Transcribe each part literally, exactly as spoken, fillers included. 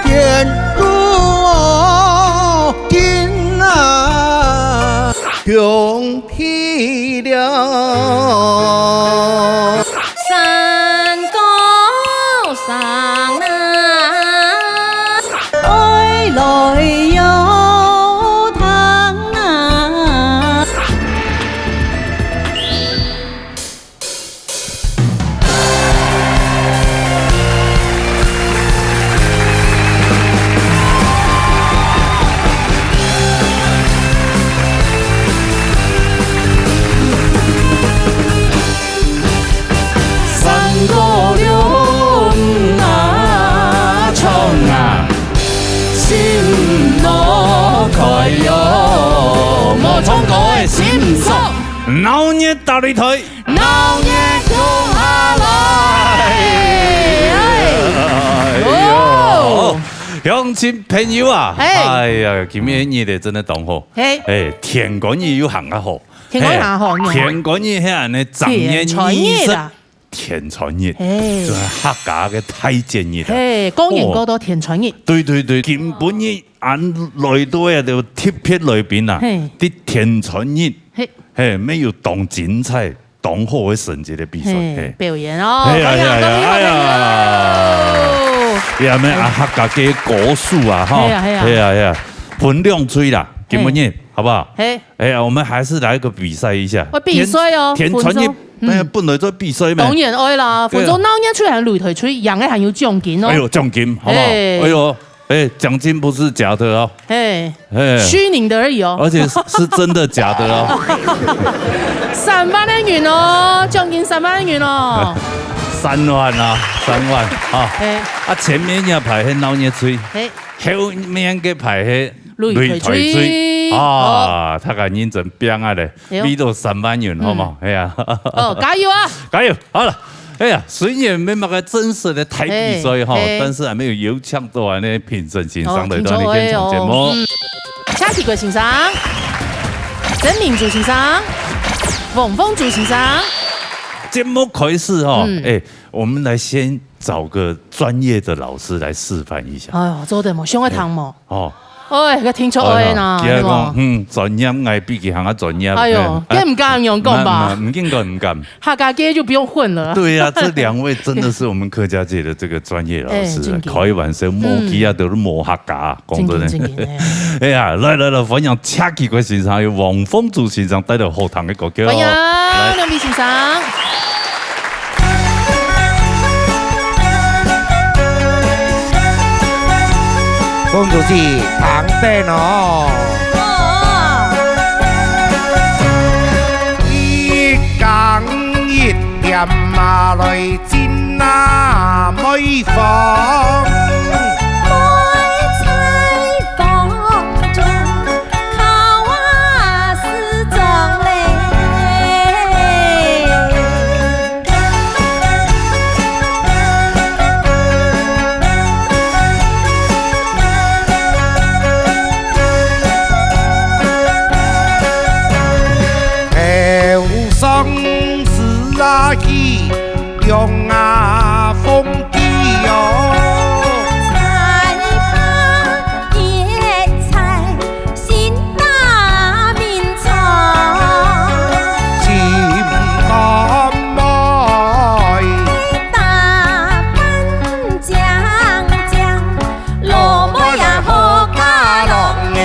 天都哦，天啊，兄弟了。山高山啊，爱来要疼啊。 山歌了，嗯啊，唱啊，心路开哟，无唱歌个心酸。闹热大擂台。 闹热共下来。哎呦，哦。乡亲朋友啊，嘿。哎呀，今日日仔真个當好。嘿。哎，天干日又行啊好。天干日行好，嘿，天干日係恁呢，正月二十，天穿日啊。天穿日，嘿。就係客家个大節日啊。嘿，過年過到天穿日。哦。對，對，對，今晡日恁來到啊，就特別來賓啊，嘿。在天穿日，嘿。嘿，乜有當精彩。 當好个成績个比賽，嘿，嘿。表演哦，嘿呀，歡迎，嘿呀，嘿呀，恭喜，哎呀。恭喜哦。哎呀，乜啊，客家个歌手啊，哈。嘿呀，嘿呀。嘿呀，嘿呀，分兩隊啦，今晡日，嘿。好不好？嘿。哎呀，我們還是來個比賽一下。哦，比賽哦，天，天穿日，分數，嗯。哎呀，本來做比賽咩？當然愛啦，對啊。分數鬧熱隊還擂台隊，贏个還有獎金哦。哎呦，獎金，好不好？嘿。哎呦， 哎，獎金不是假的哦。嘿，哎。虛擬的而已哦。而且是，是真的假的哦。三萬个銀哦，獎金三萬个銀哦。三萬啊，三萬啊。嘿。啊，前面一排係鬧熱隊，嘿。後面个排係擂台隊。擂台隊。啊，哦。大家認真拚啊咧，哎呦。為到三萬銀，好無？嗯。哎呀。哦，加油啊！加油！好了。 哎呀，雖然無麼个真實个大比賽吼，嘿，嘿。但是還沒有邀請到啊，那評審先生來到你現場節目。哦，聽說會哦。嗯。謝啟國先生、曾明珠先生、黃鳳珠先生。節目開始吼，嗯。哎，我們來先找個專業的老師來示範一下。哎喲，做得無？想愛聽無？哎。哦。 哎，該聽出來啦，哎呀，佢講，係無？嗯，專業，𠊎比佢還較專業。哎喲，嗯，該毋敢恁樣講吧？毋，毋，毋敢講，毋敢。客家界就不用混了。對呀，這兩位真的是我們客家界的這個專業老師，哎，正經。開玩笑，無佢啊，嗯。都係無客家，講真的。正經，正經，哎。哎呀，來，來，來，歡迎謝啟國先生，還有黃鳳珠先生帶來好聽个歌曲哦。歡迎，來。兩位先生。 公主姐，聽等哦。哦。一更一點啊，來進啊，妹房。妹在房中。 靠啊，四張嘞。头上是啊，去 用啊，风纪哦。采花叶菜，新打眠床。心肝妹。打扮靚靚， 老妹也好嫁郎哎。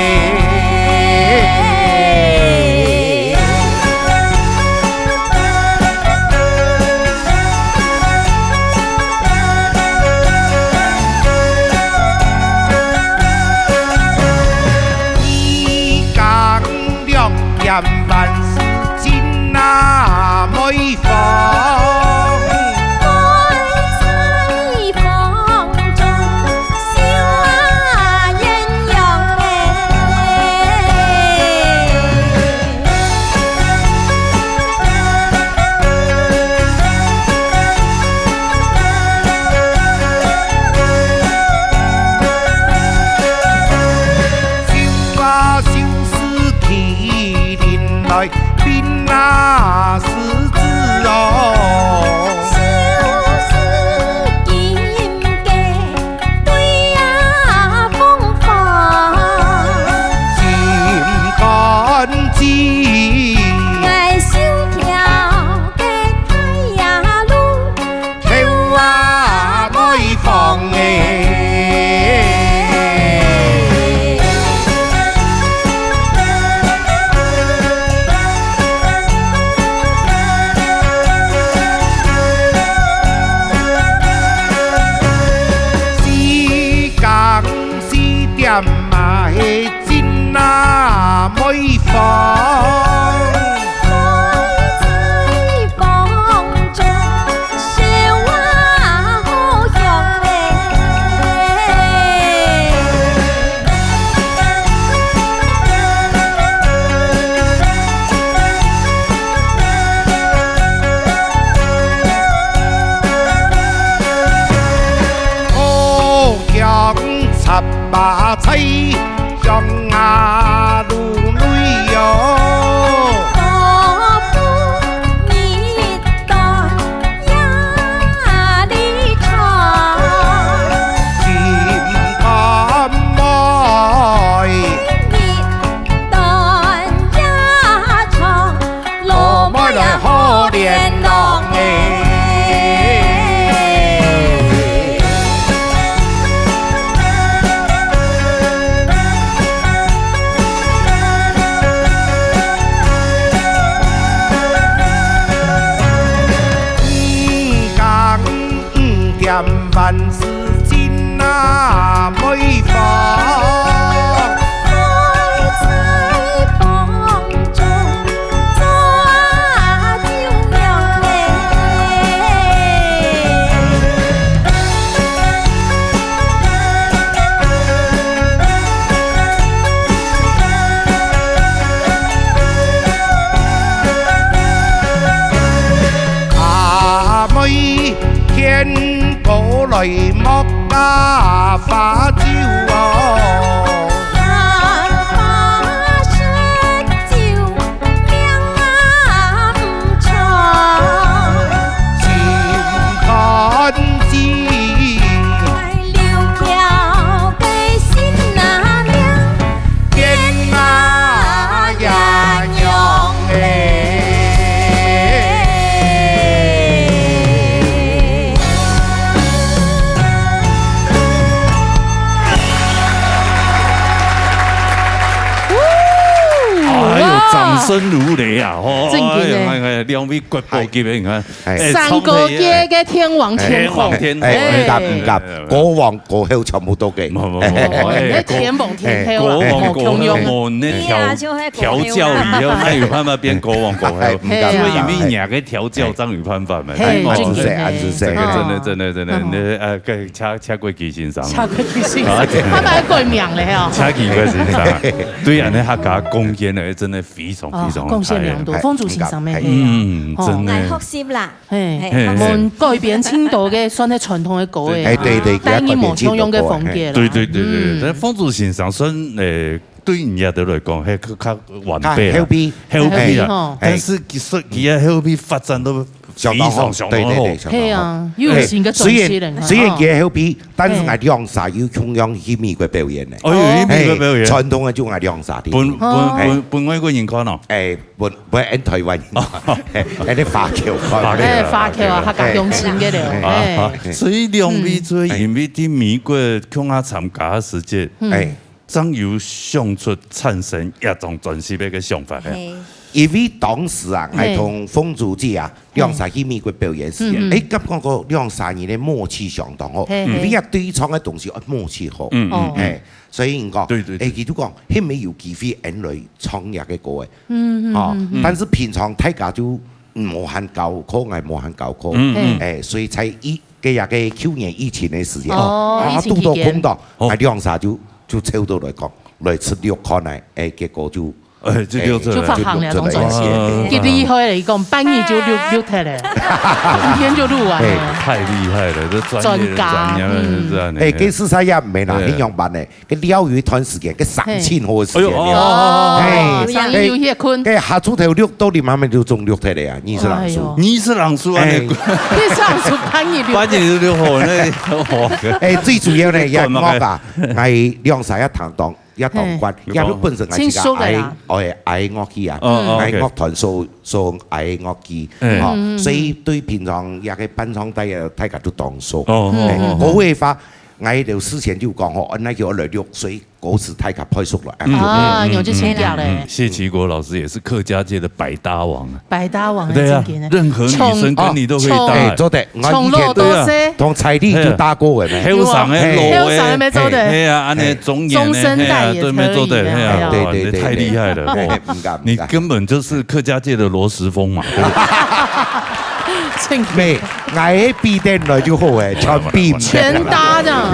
在鄉下路內喲。 老妹來好聯絡欸。五更五點半時 今那梅花。 阿妹牽過來莫加花酒哦。 心肝子。 哎喲，掌聲如雷啊！吼，真个呢。哎呀，哎呀，兩位國寶級的，你看，哎，哎，三國界个天王天后，天王天后，哎，毋敢，毋敢，哎，哎，哎，歌王歌后全部都給。無，無，無，哎，哎，那天王天后啊，歌王歌后，無共樣。無，那調，哎呀，就係歌后啊。調教以後，哪有辦法變歌王歌后？哎，毋敢，嘿啊。毋敢。所以因為若个調教，正有辦法嘛。嘿，哎，恁仔細，真个，恁仔細。這個真的，真的，真的，哦。那，呃，該，請，請過去欣賞。請過去欣賞，啊，對。他們還改名了吼。請過去欣賞啊。對啊，那客家貢獻呢，真的非常，哦，非常貢獻良多，大啊。哎，鳳珠先生咩？哎，嘿啊。嗯，哦。真的。來學習啦。 嘿，嘿，嘿。我們改編盡多个算係傳統个歌仔啊，哎，對，對，但係無共樣个風格啦。對，對，對，對，嗯。但鳳珠先生算，呃，對人家來講，還較，較晚輩啦。較後輩。後輩啦。後輩吼。但是其實佢个後輩發展都非常，相當好。相當好。對，對，對，相當好。係啊，又有新个轉型了，哎，雖然，雖然佢个後輩，但是𠊎兩儕有共樣去美國表演呢。哦，有去美國表演。哎，傳統个就𠊎兩儕的。分，分，哦。分，分外國人看哦。哎， 分，分𠊎台灣人，哦。𠊎兜華僑看。華僑啊。哎，華僑啊，客家鄉親个了，哎。啊，哎。所以兩位就係因為在美國共下參加个時節，嗯。哎。正有想出產生這張專輯个想法呢。嘿。因為當時啊，嘿。𠊎同鳳珠姐啊，嗯。兩儕去美國表演時間，嗯，嗯。哎，感覺講兩儕人个默契相當好，嘿，嘿。因為啊，對唱个東西，哦，默契好。嗯，嗯，哦。嗯。哎，所以人講，對，對，對。哎，佢就講，還沒有機會，俺來唱這个歌，哎。 嗯，嗯，哦，嗯，嗯。但是平常大家就，嗯，無閒教課，𠊎無閒教課。嗯，嗯。哎，所以在疫，該，該舊年疫情个時間，哦，啊，疫情期間。堵到空檔，哦。啊，兩儕就，就湊到來講，來出錄看啊，哎，結果就，哎，就錄出來。哎，就發行了，就，就出來。總算是。哦。幾厲害了，一共半夜就錄，錄忒了，一天就錄完了。哎。太厲害了，這專業的專家，專業的，嗯。這樣的。哎，該事實也毋係啦，哎。恁樣辦呢？ 該尞有一段時間，該傷盡好个時間了。哎喲，哦，哎，哦，傷有歇睏。該下晝頭錄到你慢慢就中錄忒了呀，二十零首。哎喲。二十零首啊，哎。那个二十零首半日錄。半日就錄好，那，哇。哎，最主要呢，也惡啊，哎，兩儕也彈當，也當慣，嘿。也本身𠊎自家愛，親熟的啦。哎，愛樂器啊，嗯，嗯，愛樂團所，所愛樂器，嗯。哦，嗯，嗯，嗯。所以對平常也个伴唱帶啊，大家都當熟。哦，哦，哎，哦，哦。歌个話， 𠊎兜事前就講吼，恁樣叫來錄，所以歌詞大家背熟了。嗯，啊，嗯，嗯，有這情調嘞。嗯，謝齊國老師也是客家界的百搭王啊。百搭王，對啊，真的呢。任何女生跟你都可以搭。從，哎，做得，我以前從老到細。同彩禮就搭過的咩？嘿啊。後生的，嘿。老的，後生的乜做得。嘿啊，恁樣中年的，中生代也可以啊。嘿啊，對，乜做得，嘿啊，哎呀。哇，對，對，對，你太厲害了，對。哦。哎，毋敢，毋敢。你根本就是客家界的羅時豐嘛，對不對？真的。咩？ 𠊎个筆電來就好欸，全筆。全搭這樣。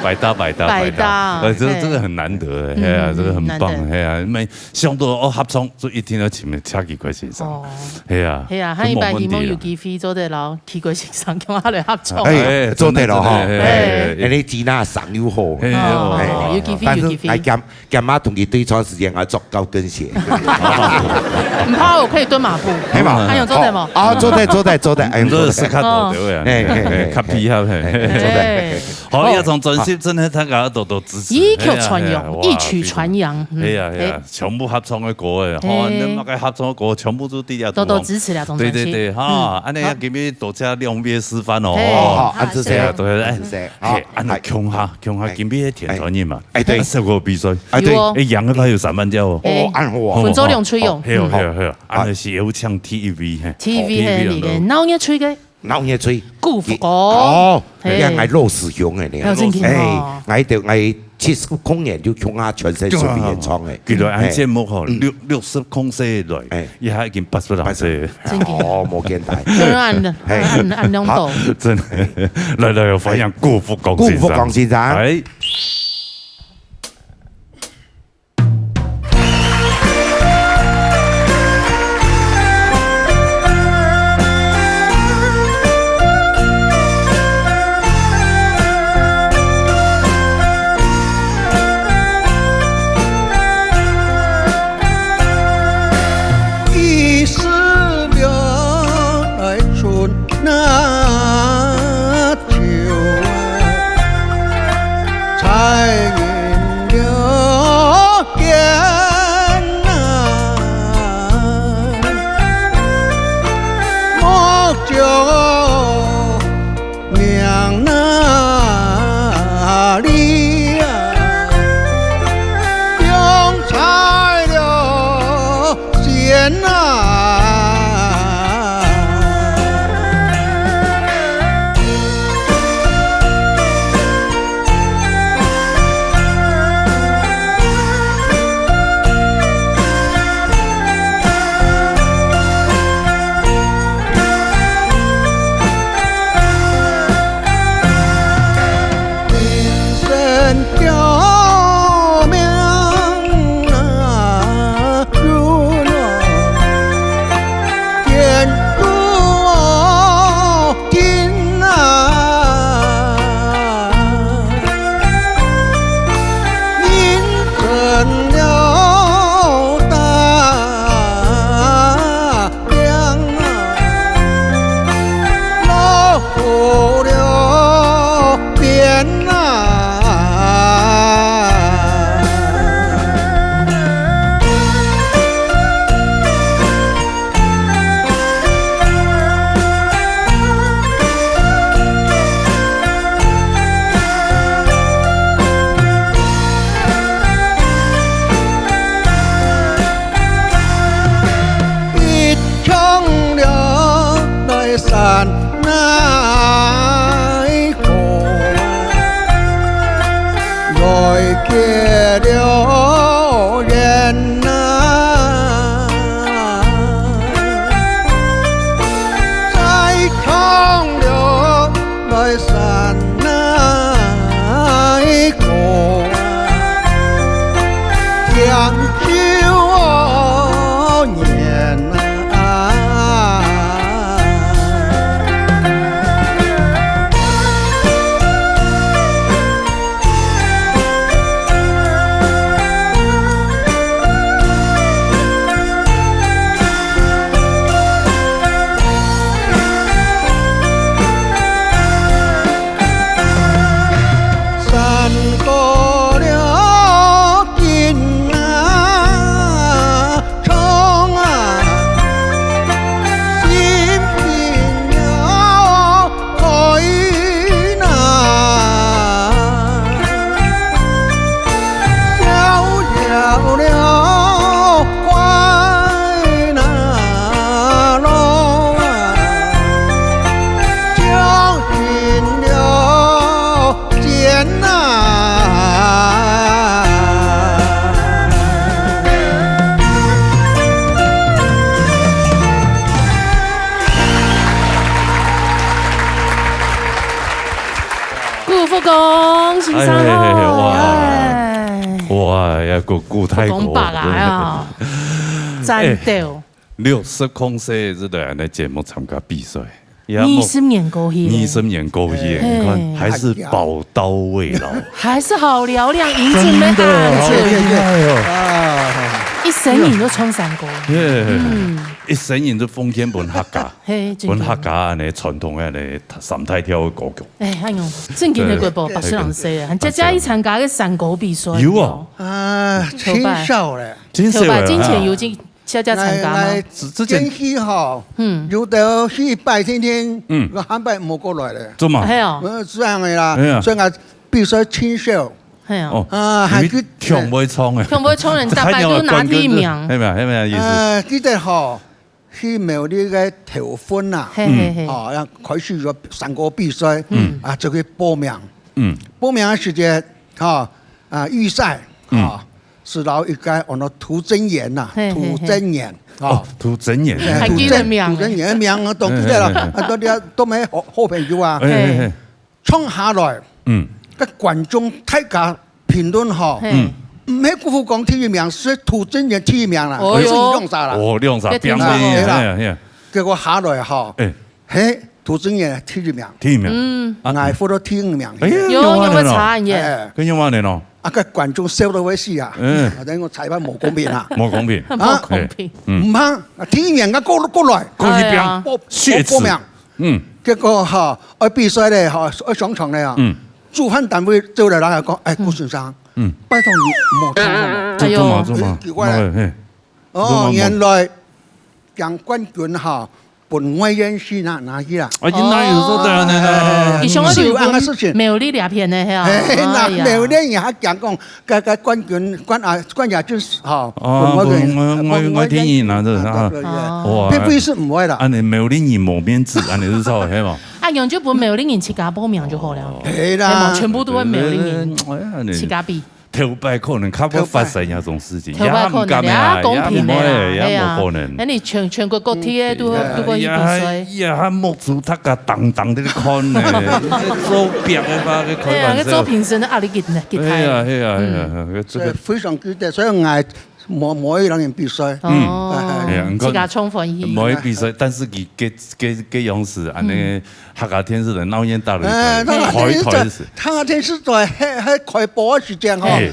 百搭，百搭，百搭。百搭，呃，這个，嘿。这个很难得，嗯，嘿啊，这个很棒，嗯，难得。嘿啊，因为想到哦，合唱就一定要请，请奇怪先生。哦。嘿啊，嘿啊，就無問題啦。下一擺希望有機會做得摎奇怪先生共下來合唱。哎，哎，做得了吼。真的，真的，哎，哎，哎。哎，你吉他聲又好。哎，哦，哦，哎，有機會，但是有機會。還減，減嘛同佢對唱時間，還做高跟鞋。毋怕，我可以蹲馬步。哎嘛，還有做得無？哦，啊，做得，做得，做得，哎，你這是做得。斯卡多的位啊，哦。哎，哎，哎，哎，較配合，哎，哎，做得。哎。 好，哦。這張專輯真的大家多多支持。一曲傳揚，哎呀，哎呀，一曲傳揚，哇，嗯，哎呀，哎呀，哎。全部合唱的歌哎，吼，哎。恁个合唱的歌全部都在這肚。多多支持這張專輯。對，對，對，哈，嗯，恁樣好。今日多謝兩位示範哦，嘿，吼。好，恁仔細。哎呀，對，哎，恁仔細。嘿，恁樣，哎。共下，共下今日个天團日嘛，哎，哎，對。啊，效果比賽，哎，對。有哦。哎，贏个話有三萬塊哦。哎。哦，恁好啊。分做兩隊哦。哦，嘿哦，嘿哦，嘿哦，恁樣是有請第一位，嘿。第一位，第一位，嘿，你个，哦。鬧熱隊个。 鬧熱隊。顧福光。哦，嘿。這𠊎老師兄个呢。哦，真个哦。哎，𠊎就，𠊎七十空年就共下全省巡迴演唱个。佢來恁節目吼，哎。嗯。六，六十空歲來，哎。佢還已經八十零歲。八十。真个。哦，無簡單。當然，嘿。恁，恁，恁多。好。真的。來，來，歡迎顧福光先生。顧福光先生。哎。 一十六春那秋啊，彩云流年啊，莫叫 娘哪里啊，用在了先啊。 一腔流来山来河，来结了缘啊。 在康乐来山那一个啊，讲究哦年啊。 山高了紧啊，冲啊，心平了开呐，逍遥了快呐路啊，就近了 见呐。顾福光，先生哦，哎，哇，哎，哇，要顧，顧太多。講白啊，讚到。哎，六十空歲這個人的節目參加比賽，也無二十年過去了。二十年過去了，你看，嘿。還是寶刀未老。還是好嘹亮，音準沒按住。真的，好厲害哦。啊。一聲音就唱山歌。耶。嗯。一聲音就奉獻分客家。 嘿，真的。分客家恁呢傳統个恁呢三大調个歌曲。哎，哎喲，正經个國寶，對，八十零歲了，還加加一參加个山歌比賽。有哦。啊，真少咧。真少咧，頭擺之前有去，啊。加加參加嗎？𠊎，𠊎之，之前，過去吼，嗯。有兜去拜天天，嗯。𠊎下擺無過來咧。做麼？係哦。呃，這樣个啦，哎呀。所以𠊎比賽真少。係哦。哦，啊，還去，你搶會衝欸。搶會衝人，大擺都拿第一名。係咪啊？係咪啊？意思。呃，記得吼， 去苗栗个頭份啊，嘿，嘿，嘿。哦，要開始有山歌比賽，嗯。啊，就去報名。嗯。報名个時節，哈，啊，預賽，嗯。啊，係摎一個安到涂真言呐，嘿，嘿，嘿。涂真言，哦。哦，涂真言。哎，還記得名欸。涂真，涂真言个名，我當記得了，嘿，嘿，嘿。啊，都，都係好，好朋友啊。哎，哎，哎。嘿。 唱下來，嗯。該觀眾大家評論吼，嘿。嗯。毋係姑父講第一名，係涂真言第一名啦，哦喲。係兩儕啦。哦，兩儕，該聽說哦。哎呀，哎呀。結果下來吼，哎。嘿，涂真言第一名，第一名。嗯。啊，𠊎分到第五名。哎呀，有，有恁呢咯。有差耶。哎。跟有恁呢咯。啊，該觀眾笑到會死啊！嗯。啊，等於講裁判無公平啊。無公平。無公平。哎。嗯。毋怕，啊，第一名啊，過，過來。過去拼。哎呀。報，血字。報名。 嗯。結果哈，愛比賽咧哈，愛上場咧啊。嗯。主辦單位走來，然後講：「哎，嗯。顧先生，嗯。拜託你莫唱好無？」做，做麼，哎喲。做麼？哎，奇怪了。莫，嘿。哦，做麼，莫？原來贏冠軍哈，分外縣市拿，拿去啦。啊，原來有做得恁呢啦。哦。哎，佢想要留分苗栗這片个，係啊。哎，那，哎呀。苗栗人還講講， 該，該冠軍，冠亞，冠亞軍吼，哦，分外縣，分外，分外，分外縣，外縣人啊，這，啊，啊，對，對，對。哦。哇。並非係毋會啦。恁呢苗栗人無面子，恁呢係做，係無？啊，恁樣就分苗栗人自家報名就好了。哦。係啦。係無？全部都係苗栗人，哎呀，你自家比。頭擺可能較會發生這種事情，頭擺。頭擺可能，也毋敢呀，也公平个啦，也毋會，也無可能。係啊。恁呢全，全國各地个都，嗯。都過去比賽。哎呀，哎呀，還目珠大家當當在看呢，做壁个吧，在開玩笑。哎呀，該做評審个壓力幾，幾大。哎呀，哎呀，哎呀，嗯。這個，所以非常激烈，所以𠊎 無，無去摎人比賽。哦。嗯。哎，哎。哎呀，你看，自家充分去。無去比賽，但是佢，佢，佢，佢樣式，恁呢，嗯。客家電視台鬧熱打雷，哎，那個電視台，台，台是。那個電視台，還，還開播个時間吼，哎。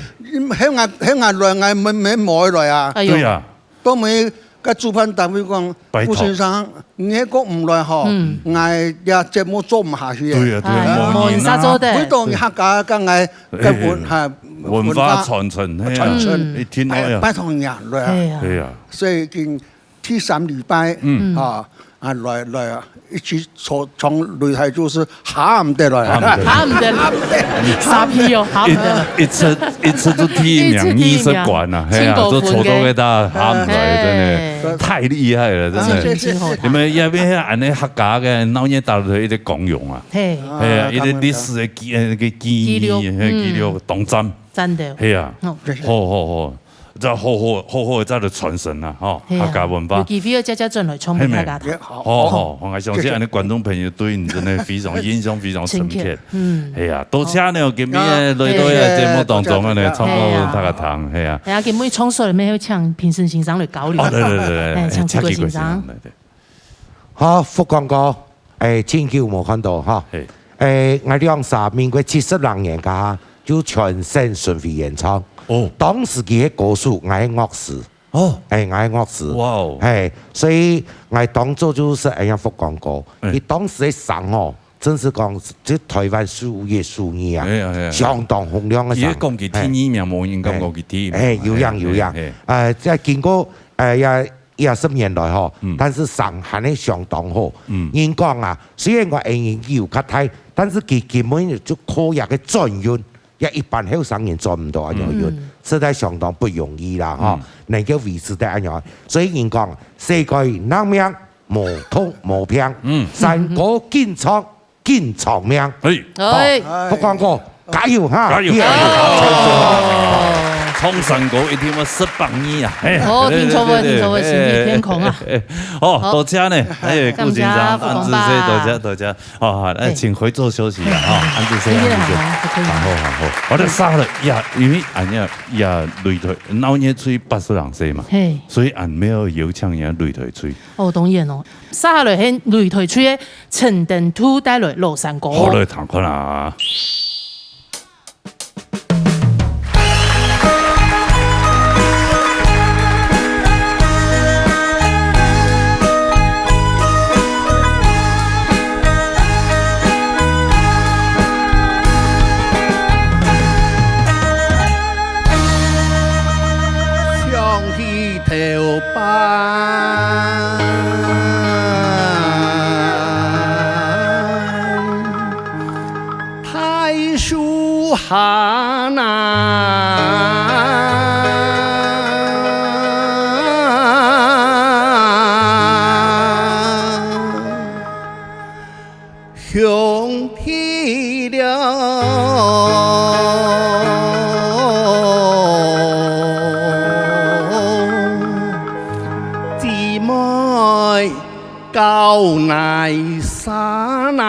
還𠊎，還𠊎來，𠊎無，無，無來啊。哎喲。對啊。都無，該主辦單位講，拜託。「顧先生，你還過毋來吼，嗯。𠊎這節目做毋下去了。」對啊，對啊，哎，無人啊。無人做得。為到你客家，跟𠊎 該文，哎，哈，文化傳承，文化，係啊，傳承。嗯。一定愛啊。拜，拜託你啊，來啊。係啊。係啊。所以今第三禮拜，嗯。啊，啊，來，來啊，一起坐，從擂台就是下毋得來啊。下毋得。下毋得。下毋得。沙皮哦，下毋得。一，一出，一出就第一名，一出第一名。二十關啊，係啊，辛苦分个。就坐到該搭下毋來，真的，係。太厲害了，真的。啊，謝謝，謝謝。你們那邊恁呢客家个鬧熱打雷一個功用啊。係。係啊，啊，一個歷史个記，那個記憶，記錄，係，記錄，嗯。當讚。 真的。係啊，好。好，好，好，再好好，好好再來傳承啊，吼，係啊，客家文化。有機會愛再再轉來唱分大家聽。係咩？好，好，好，𠊎相信恁呢觀眾朋友對你真的非常印象非常深刻。深刻，嗯。係啊，多謝你哦，今日來到這個節目當中啊，好。多謝，多謝大家。來唱歌分大家聽，係啊。係啊，今日唱首歌，愛請評審先生來交流。哦，對，對，對，對，哎，請顧先生。請顧先生，對，對。 好，福光哥，哎，真久無看到哈。嘿。哎，𠊎兩儕民國七十零年間就全省巡迴演唱。哦。當時佢係歌手，𠊎係樂師。哦。哎，𠊎係樂師。哇哦。哎，所以𠊎當初就係恁樣福光哥。哎。佢當時个聲哦，真係講，這台灣數一數二啊，哎呀，哎呀。相當洪亮个聲。佢講佢第二名，哎。無人敢講佢第一名。哎，有影，有影。哎，哎。哎，再經過，哎呀， 二十年來吼，嗯。但是聲還係相當好。嗯。人講啊，雖然𠊎个年紀有較大，但是佢根本就靠這个轉韻，也一般後生人轉毋到恁樣韻，嗯。實在相當不容易啦，吼，嗯。能夠維持到恁樣。所以人講，世界人命無痛無病，嗯。山歌緊唱 緊長命。嘿。哎。好，福光哥，加油哈！加油，加油！哦。唱山歌一定愛食百二啊！嘿，哦，對，對，對，對，聽說過，聽說過，嘿，身體健康啊。嘿，嘿，嘿。好，好。多謝呢，哎，感謝顧先生，副光伯。恁仔細，多謝，多謝。好，好，來，嘿。請回座休息了哈，恁仔細，謝謝，恁仔細。好，好，好，好。好，那煞了呀，因為恁樣呀，擂台，鬧熱出去八十人歲嘛，嘿。所以俺沒有邀請人家擂台吹。哦，當然哦，煞下來係擂台吹个陳登兔帶來老山歌。好了，聽看啊。 想起頭擺，大樹下那，兄弟倆，姊妹交泥沙那。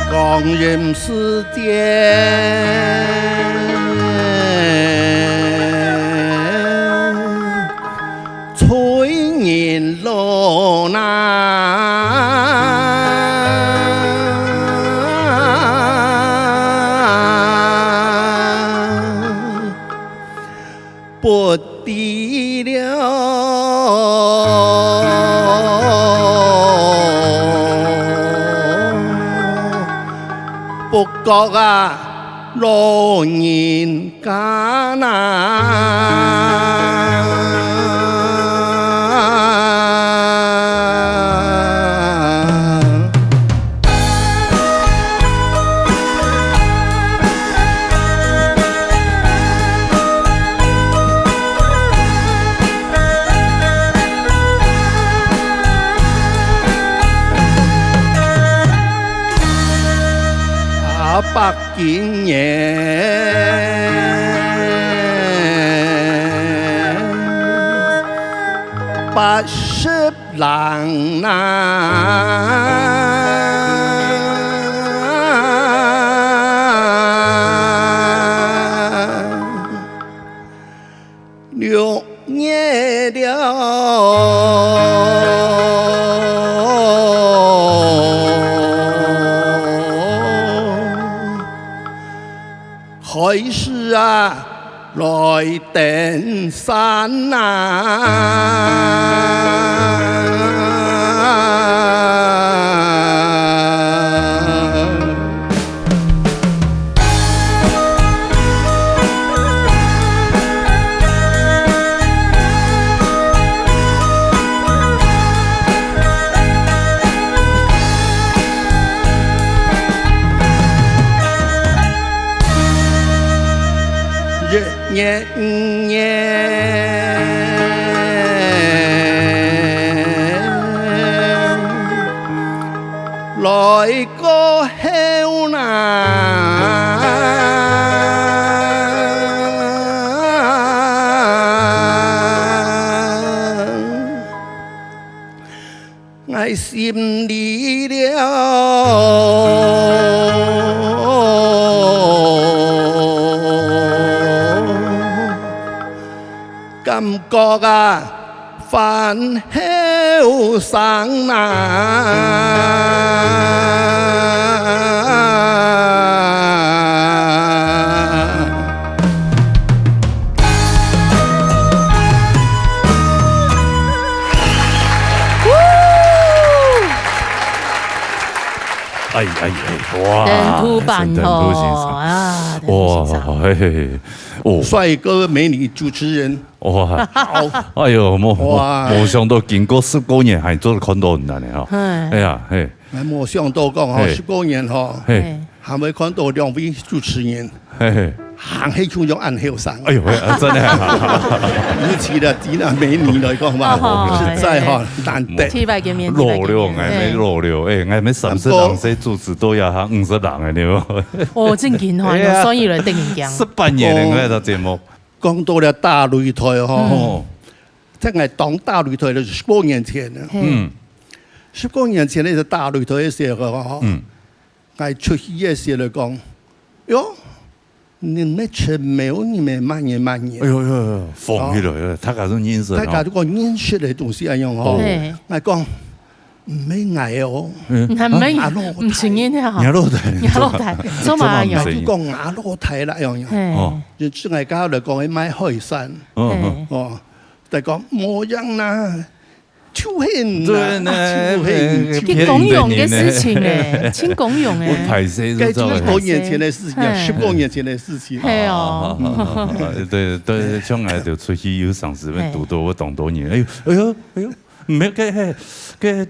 光阴似箭，催人老啊。 不知了，不覺啊，老人家啊。啊，百幾年，八十 人啊，六月了，開始啊， 來登山啊。一月五月，來過後啦。 𠊎心裡了，感覺啊，還後生啊。哎，哎，哎，哇，沈腾都先生。沈腾都先生。啊，沈腾都先生。哇，嘿，嘿，嘿，哦。帅哥美女主持人。哇。好。哎呦，没，哇。没，没想到经过十多年还做得看到你呢，哈。哎。哎呀，嘿。哎，没想到讲哈，嘿。十多年哈，嘿。还没看到两位主持人。嘿，嘿。行黑熊就暗黑上。哎呦，喂，啊，真的啊。尤其的迪娜美女来讲吧，哦，实在哈，嘿。难得。第一擺見面，第一擺見面。老了，哎，嘿。老了，哎，俺们三十人岁主持都要哈五十人了，对吧？哦，正经哈，哎呀。有生意了，等于讲。十八年了，哦。我的节目。讲到了大擂台哈，嗯。哦。在俺当大擂台的十多年前呢，嘿。嗯。十多年前的大擂台的时候哈，嗯。 𠊎出去个時來講，喲，你們全沒有，你們慢點，慢點。哎呦，哎呦，哎呦，放起來，哦。哎，大家都認識，大家都講認識个東西恁樣哦。哦。嘿。𠊎講，毋係𠊎哦。嗯。毋係，啊，毋承認啊。若老弟，若老弟，做麼个樣？做麼个毋承認？就講吾老弟啦，樣樣。嘿。哦。就自家來講，賣海產。嗯，嗯。嘿。哦，再講，無樣啦。 就係啦，對呢，就係，哎，就係。佢公用个事情咧，真公用个。我歹勢，該就係多年前个事情啊，嘿。十多年前个事情。係哦。啊，啊，啊，啊，對，對，像𠊎就出去有常時會堵到我當多年。哎呦，哎呦，哎呦，毋係，該，該，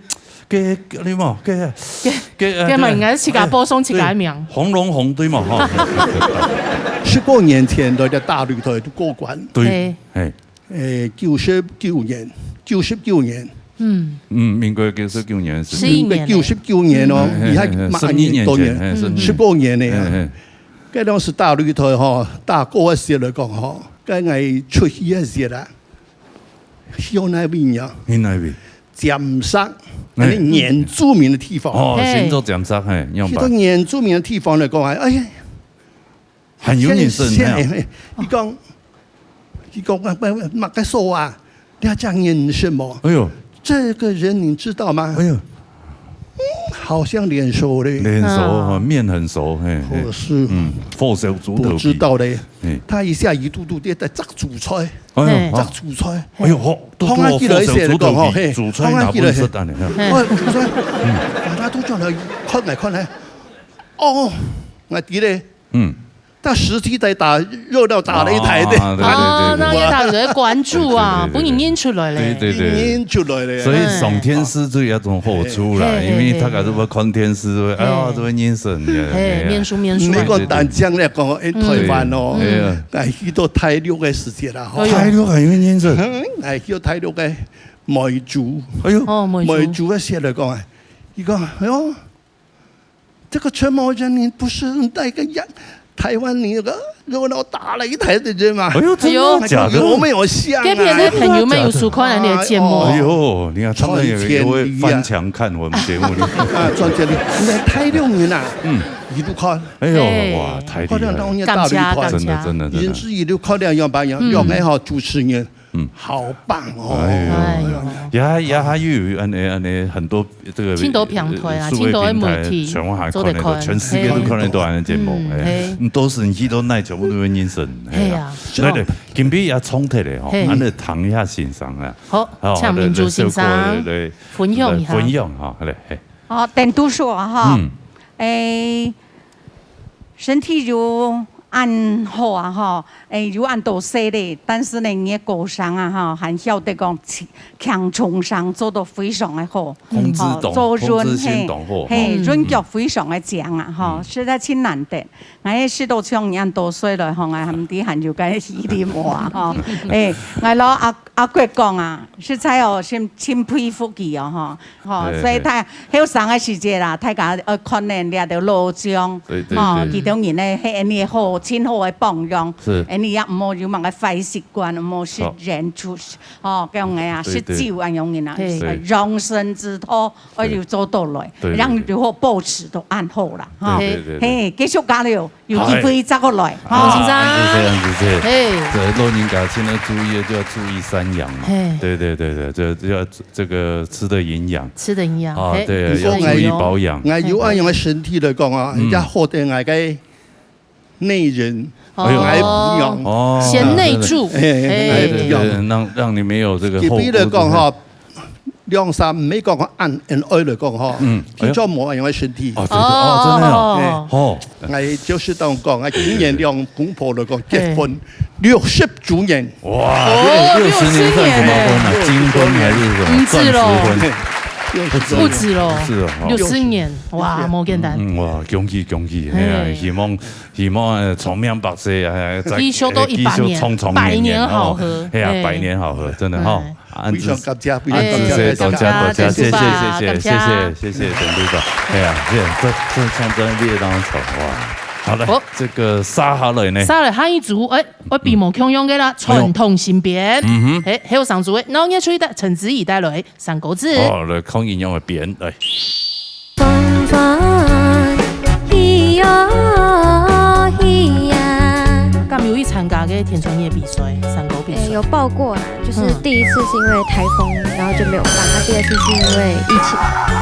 該，該，你嘛，該，該，該，該嘛，哎，應該係自家報上自家个名。對，紅龍紅，對嘛，哈。十多年前，在這大擂台都過關。對，嘿。嘿。 誒，九十九年，九十九年。嗯。嗯，民國九十九年是。十一年咧。民國九十九年哦，嗯。你看，嘿，嘿，嘿，馬上多年，十一年前，嘿，十一年。十多年了呀。嘿，嘿。該當時大擂台吼，打過个時來講吼，該𠊎出去个時啦，去到哪位呀？去哪位？尖石，哎。那原住民的地方。哦，嘿。先做尖石，嘿，樣板。去到原住民的地方來講，哎，哎呀， 很有眼神，現，現，嘿啊。哎，佢講，佢講，啊，麼，麼个說啊？你要這樣眼神麼？哎呦。這個人你知道嗎？哎呦。嗯，好像臉熟嘞。臉熟，啊。哈，面很熟，嘿，嘿。可是，嗯，火燒豬頭皮。不知道嘞。嘿。他一下一肚肚跌在摘主菜，哎呦，嘿。摘主菜。哎呦，好，都，都放下去了一些，火燒豬頭皮，講吼，嘿，煮出來拿分食啊，放下去了，嘿。你看。嘿。哦，煮出來，嗯。大家都轉來看來看來，哦，𠊎知咧， 嗯。他實際在打，肉料打擂台个。啊，對，對，對，對。哦，那也大家在關注啊，對，對，對，對，對。分人認出來咧。對，對，對。認出來咧。所以上電視就有一種好處啦，嘿，嘿，因為大家都會看電視，都會，哎呀，嘿。都會認識人家，嘿，哎呀。面書，面書。你講單淨來講，哎，嗯。台灣哦，對，哎呀。哎，去到大陸个時節啦，吼。哎呦。大陸還有認識？嗯，哎，去到大陸个梅州。哎呦。哦，梅州。梅州个時節來講，哎，佢講，哎呦， 這個陳某人，你不是那個呀，台灣你那個肉料打擂台的人嗎？哎呦，真的假的？哎呦，有沒有像啊？該片个朋友們有收看你个節目。哎呦，你看他們也，也會翻牆看我們節目。啊，傳千里，你在大陸人啊，嗯。一路看。哎呦，哎。哇，太厲害了。看到那些大陸團。感謝，感謝。真的，真的，真的。人是一路看兩樣吧，兩，嗯。兩个好主持人。 嗯。好棒哦。哎呦，哎呦。也，也還有恁呢，恁呢很多這個，盡多平台啊，呃，數位平台，盡多个媒體全部還看得到，做得看。全世界都看得到恁呢節目，嘿。哎，嘿。嗯，都是你去到哪，全部都會認識，哎呀。嘿啊。來，來，今晡日也衝突咧吼，嘿。恁呢談一下欣賞啊。好，哦，請民主先生來，來，來，分享一下。來分享哈，來，嘿。哦，等讀書啊，哈。嗯。哎， 身體有恁好啊，吼，誒，有恁多歲咧，但是呢，你个歌聲啊，吼，還曉得講輕，輕鬆聲做到非常个好，控制當，吼，做人，控制性當好，嘿，嘿，吼。嗯。人腳非常个靚啊，吼，嗯。實在真難得。𠊎也識到像你恁多歲來，吼，𠊎還毋知還有該氣力無啊，吼。誒，𠊎摎阿，阿國講啊，實在哦，真，真佩服佢哦，吼。 吼，嘿，所以大，嘿。後生个時節啦，大家愛看呢，這條老將，對，對，吼，對。佢兜人呢，係恁呢好，真好个榜樣，是。恁呢也毋好有麼个壞習慣，毋好食菸，好。出，吼，恁樣个啊，對，對。食酒恁樣个啊，嘿。對。養生之道，對。愛有做到來，對，對，對。讓有好保持到恁好啦，吼。對，對，對，對。嘿，繼續加油。 有機會再過來，哎，吼。好，先生。恁仔細，恁仔細。嘿。這老人家現在注意的就要注意三陽嘛。嘿。對，對，對，對，這，這要這個吃的營養。吃的營養，啊，嘿。對，你說要注意保養。𠊎，𠊎有恁樣个身體來講啊，嗯。人家好得𠊎个內人，哦。哎呦。𠊎不用。哦。賢內助。哎，哎，哎。對，對，對，讓，讓你沒有這個後顧之憂。特別來講哈，兩儕毋係講恁恩愛來講吼，嗯，哎喲。佢做無恁樣个身體。哦，對，對，哦，真的哦。哦。哦。𠊎就係當講，𠊎今年兩公婆來講結婚六十週年。哇，哦，六，六十年算什麼婚啊？六十年。金婚還是什麼？毋止咯。鑽石婚？不止，不止咯。不止哦，哦。六十年，哇，六十。無簡單。嗯，哇，恭喜恭喜，嘿啊，嘿。希望，希望，呃，長命百歲啊，再，繼續到一百年，繼續長長年年，百年好合，哦。嘿啊，嘿。百年好合，真的哈。嘿。 啊，非常感謝，非常感謝，恁仔細，多謝，多謝，謝謝，謝謝，謝謝，謝謝，謝謝陳隊長。哎呀，這，這，這唱真的列當醜，哇。好了，好。這個續下來呢？續下來，下一組，哎，𠊎比無共樣个啦，哎喲。傳統新編。嗯哼。哎，後生組，哎，然後呢，出一代，陳子怡帶來，三國志。哦，來，看佢仰般編，來。 歡歡喜哦喜呀。敢有去參加个天穿日个比賽，山歌比賽？欸，有報過啦，就是嗯。第一次是因為颱風，然後就沒有辦，那第二次是因為疫情。哦，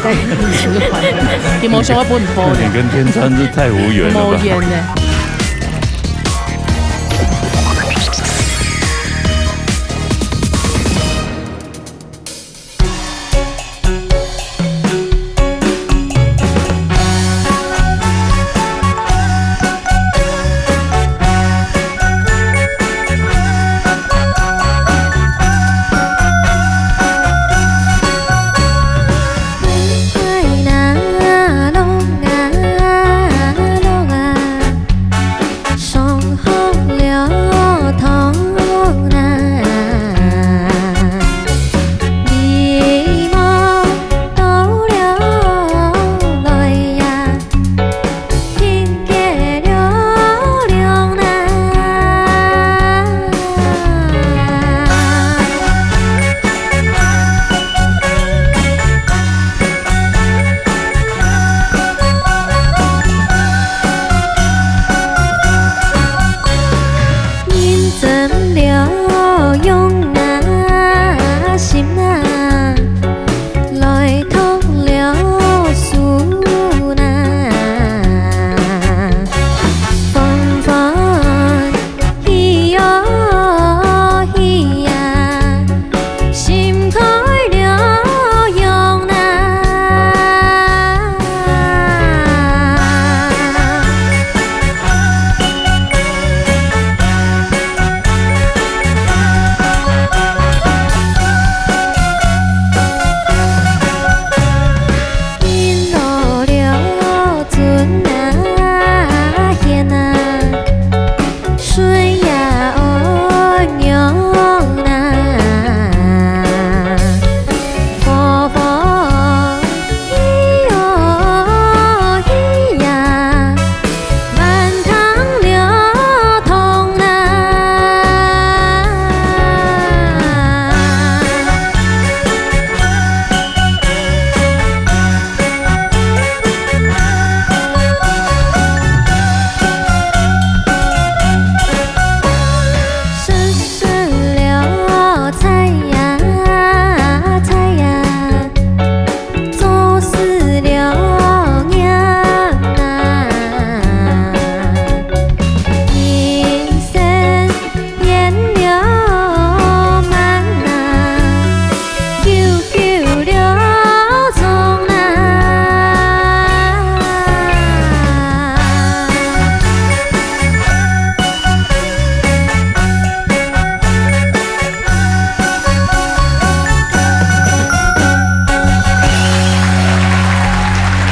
對。疫情的關係，你沒想要分你報的。那你跟天穿日太無緣了吧？無緣呢。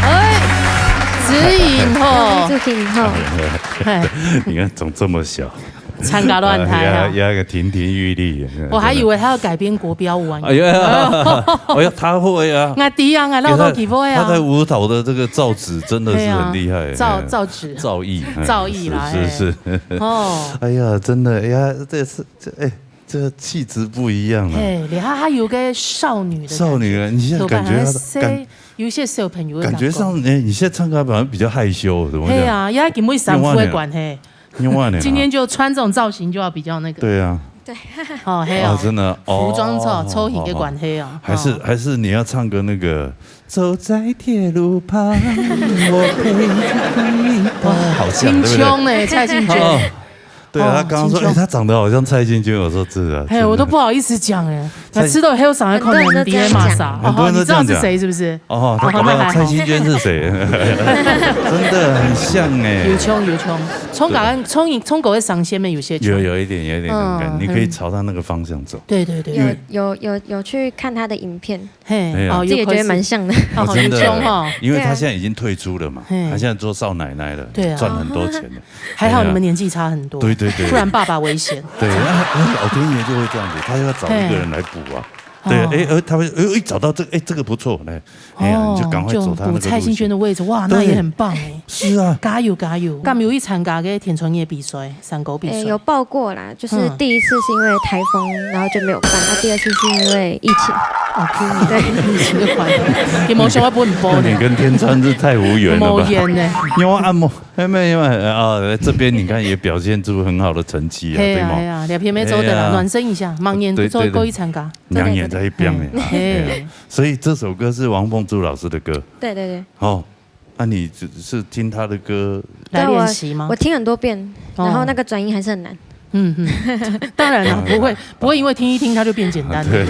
哎，子穎吼。祝福你吼。嘿。你看，怎麼這麼小？ 參加亂胎啊。也，也个亭亭玉立。我還以為他要改編國標舞啊。哎呀，哎呀，他會啊。𠊎知啊，𠊎老豆佢會啊。他在舞蹈的這個造詣真的是很厲害。對啊，造，造詣。造詣，哎，造詣啦，是，是，哎。是。哦。哎呀，真的，哎呀，這是，這，哎，這個氣質不一樣啊。嘿，你看他有個少女的感覺。少女啊，你現在感覺他的，可愛，還細，感，有一些小朋友的感覺。感覺上，哎，你現在唱歌好像比較害羞，怎麼講？嘿啊，因為佢妹衫褲的關係。 另外呢，今天就穿這種造型就要比較那個。對啊。對。哦，嘿哦。哦，真的，哦，服裝造，造型个關係哦。還是，哦。還是你要唱個那個，走在鐵路旁，我陪著你的，哇，好像，對不對？青春欸，蔡幸娟。哦，對啊，哦，他剛剛說，青春。欸，他長得好像蔡幸娟，我說，是啊，嘿，真的。我都不好意思講欸。那吃到後生還可能比較麻煩。很多人都這樣講。哦，你知道是誰是不是？哦，他搞不好蔡幸娟是誰？真的很像欸。有像，有像。創家，創意，創作个聲線咩，有些像。有，有一點，有一點那種感覺，嗯，你可以朝他那個方向走。對，對，對。有，有，有，有去看他的影片。嘿，哎呀。哦，自己也覺得蠻像的。有開始。哦，哦，真的，有像哦。因為他現在已經退出了嘛，嘿。他現在做少奶奶了，對啊。賺很多錢了。還好你們年紀差很多，哎呀。對，對，對。不然爸爸危險。對，那，那老天爺就會這樣子，他要找一個人來補啊。嘿。對，哦。哎，呃，他會，哎，哎，找到這，哎，這個不錯，來，哎呀，你就趕快走他那個路線。哦，就補蔡幸娟的位置，哇，那也很棒哎。對。是啊。加油，加油！敢有去參加个天穿夜比賽？ 山歌比賽。欸，有報過啦，就是第一次是因為颱風，嗯。然後就沒有辦，那第二次是因為疫情。哦，對。疫情的關係，你無想要分你報呢。那你跟天穿是太無緣了吧？無緣呢。因為按摩，沒有，沒有，啊，這邊你看也表現出很好的成績啊，嘿啊，對嗎？嘿啊，兩片沒做的啦，哎呀。暖身一下，明年再過去參加。對，對，對。明年再去表演啊，嗯。哎呀，嘿。所以這首歌是王鳳珠老師的歌。對，對，對。哦， 那你只是聽他的歌？來練習嗎？對，我，我聽很多遍，哦。然後那個轉音還是很難。嗯，嗯。當然了，嗯。不會，不會因為聽一聽它就變簡單了。對。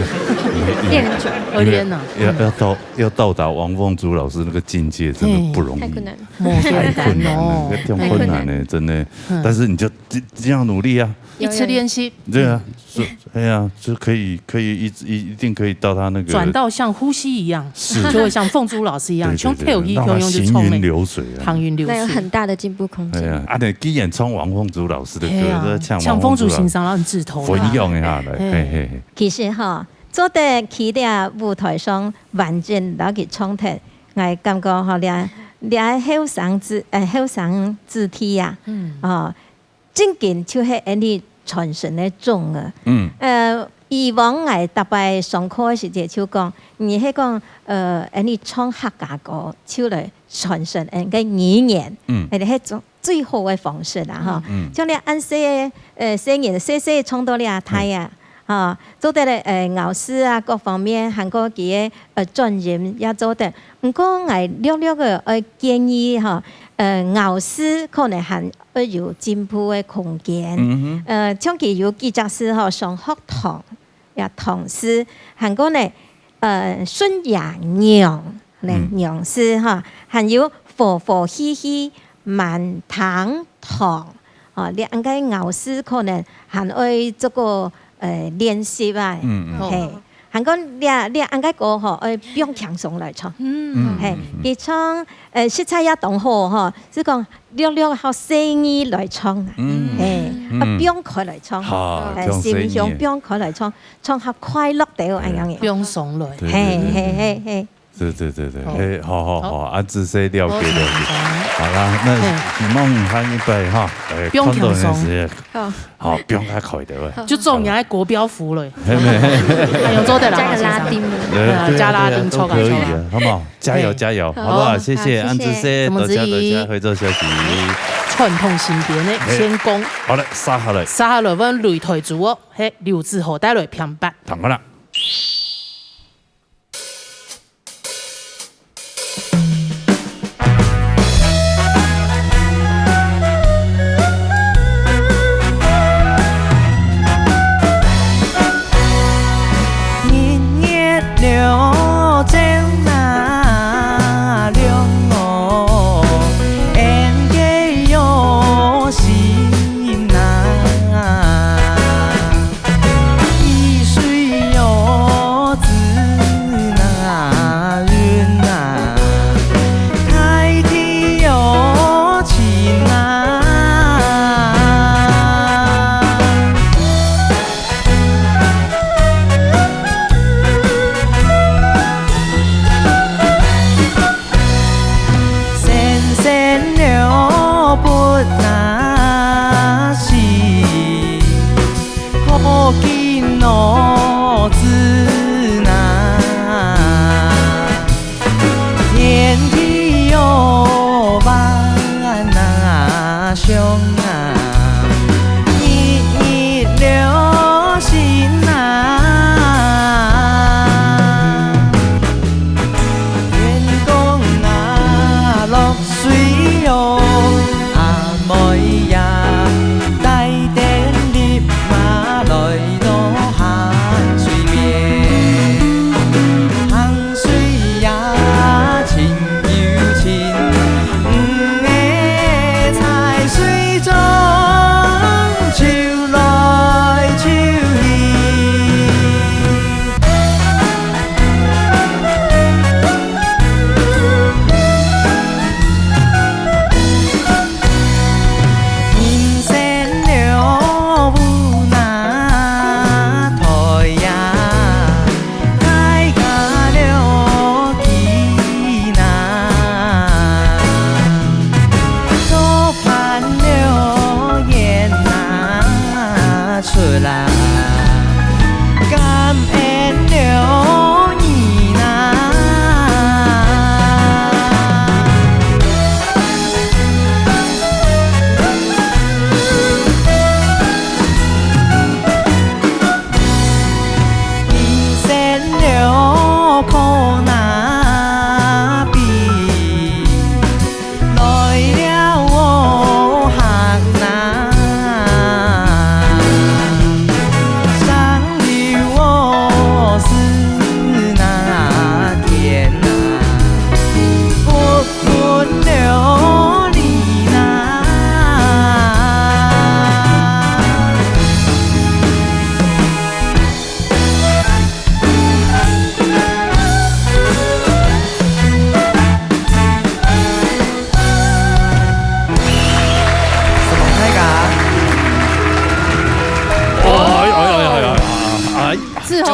練很久。要練啊。要，要到，要到達王鳳珠老師那個境界，真的不容易。嘿。太困難了。無簡單哦。太困難了，那這樣困難呢，太困難。真的。嗯。但是你就這，這樣努力啊。有，有。一直練習。對啊，是，哎呀，就可以，可以一直，一，一定可以到他那個轉到像呼吸一樣。 是。就會像鳳珠老師一樣，對，對，對，像跳舞一樣，讓它行雲流水啊。行雲流水。那有很大的進步空間。哎呀，啊，你既然唱王鳳珠老師的歌，嘿啊，這唱王鳳珠老師，像鳳珠先生，然後很自投啦。分享一下來，嘿。嘿，嘿，嘿。其實吼，做得企在舞台上完整摎佢唱忒，𠊎感覺吼，這，這後生子，呃，後生子弟啊，嗯。哦， 正經就係𫣆俚傳承个種啊。嗯。呃，以往𠊎逐擺上課个時節就講，你係講，呃，𫣆俚唱客家歌，就來傳承𫣆个語言，嗯。𫣆俚係種最好个方式啦，吼。嗯。像你恁細个，呃，細人，細細唱到這大啊，嗯。吼，做得咧，呃，咬字啊，各方面，還過佢个，呃，轉音也做得。毋過𠊎略略个愛建議，吼，呃，咬字可能還 愛有進步个空間。嗯哼。呃，像佢有幾隻字吼，上學堂，也堂字，還過呢，呃，順也娘，呢，嗯。娘字哈，還有和和氣氣，滿堂堂，哦，這恁个咬字可能還愛做個，呃，練習啊。嗯，嗯。嘿。哦。 還講這，這恁个歌吼，愛放輕鬆來唱。嗯。嘿，嗯，嗯，嗯。佢唱，呃，實在也當好吼，係講略略較細義來唱啊。嗯。嘿，嗯。啊，放開來唱。好，呃，放細義。心胸放開來唱，唱較快樂兜恁樣个。放鬆來。對，對，嘿，對，對。嘿，嘿，嘿。對，對，對，對。好。嘿，好，好，好，好。啊，仔細了解，了解。好，好。好啦，那嘿。希望下一擺哈，哎，放輕鬆。看到的時候，好。 好，放較開兜啊。就做你个國標服了。嘿，嘿，嘿。哎喲，做得了，加個拉丁。先生。對，呃，對啊，加拉丁，對啊，都可以啊，抽卡，抽卡。好不好？加油，嘿。加油，好不好？好，謝謝，好，謝謝。恁仔細，多謝，多謝，多謝，回做消息。傳統性別个嘿。先攻。好了，殺下來。殺下來，阮擂台主哦，嘿，劉志豪帶來平白。聽好了。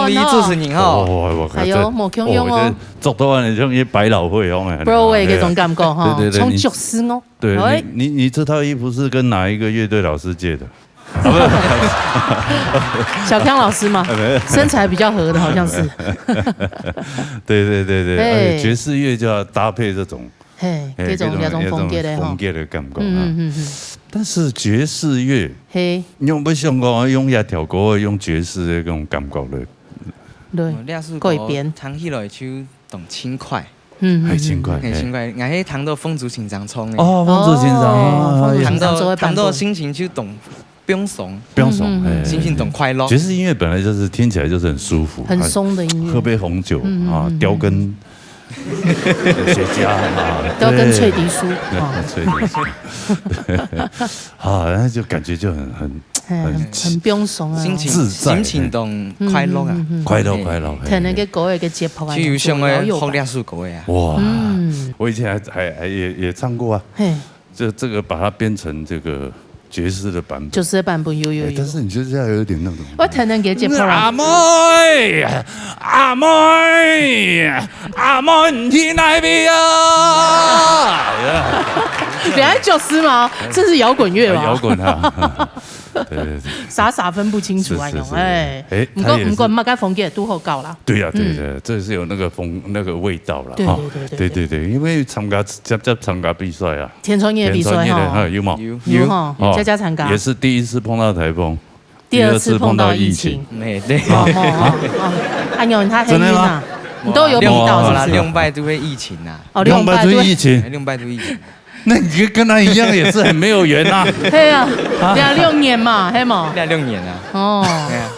你主持人吼。哦，我靠，哎呦，这，無共樣哦。哦，这做到完像一百老汇一样哎。Broadway 那种感觉哈，对对对，你，从九十哦。对，哎。你，你，你这套衣服是跟哪一个乐队老师借的？啊，不是。小康老师嘛，哎，没有。身材比较合的，好像是。对对对对，哎。而且爵士乐就要搭配这种，嘿，哎，这种，这种，这种风格的吼。这种风格的感觉啊。嗯嗯嗯嗯。但是爵士乐，嘿。你有没有想过用一条歌，用爵士的那种感觉嘞？对，哦，这首歌改编。听起来就当轻快。嗯嗯嗯。很轻快，嘿，哎。轻快。俺是听到凤珠先生唱的。哦，凤珠先生，哦，哦，凤珠先生做的版本。听到，听到心情就当放松。放松，嗯嗯嗯。哎，心情当快乐。爵士音乐本来就是听起来就是很舒服，很松的音乐。啊，喝杯红酒，嗯嗯嗯嗯。啊，雕跟雪茄，啊，雕跟脆皮酥，对。啊。脆皮酥。啊，那就感觉就很，很，哎，很，很放松啊。心情，自在，心情当快乐啊。嗯嗯嗯嗯。快乐，快乐，嘿。听那个歌的一个节拍啊，就有像个老有感。学这首歌的啊。哇，嗯。我以前还，还，还也，也唱过啊。嘿。这，这个把它编成这个爵士的版本。爵士的版本，有，有，哎，有。但是你就是要有点那种，我听那个节拍啊。阿妹，阿妹，阿妹，你去哪位啊？你还爵士吗？这是摇滚乐吧？啊，摇滚啊。对对对。傻傻分不清楚啊，是是是。哎。哎，毋过，他也是。毋过，嘛，该风格都好搞啦。对呀，对对，嗯。这是有那个风，那个味道了，对哈。对对对对。对对对，因为参加，接，接参加比赛啊，田川业的比赛哈。田川业的，哈，有吗？有。有哈，哦。有加加参加。也是第一次碰到台风，第二次碰到疫情。第二次碰到疫情。哎，对。哦，哦，哦，哦。哎呦，他很晕啊。真的吗？你都有比到是不是？没有啦，两摆都会疫情啊。哦，两摆都疫情。两摆都疫情。哎，两摆都疫情。那你就跟他一样，也是很没有缘啊。嘿啊，啊。两六年嘛，嘿嘛。两六年啊。哦。对啊。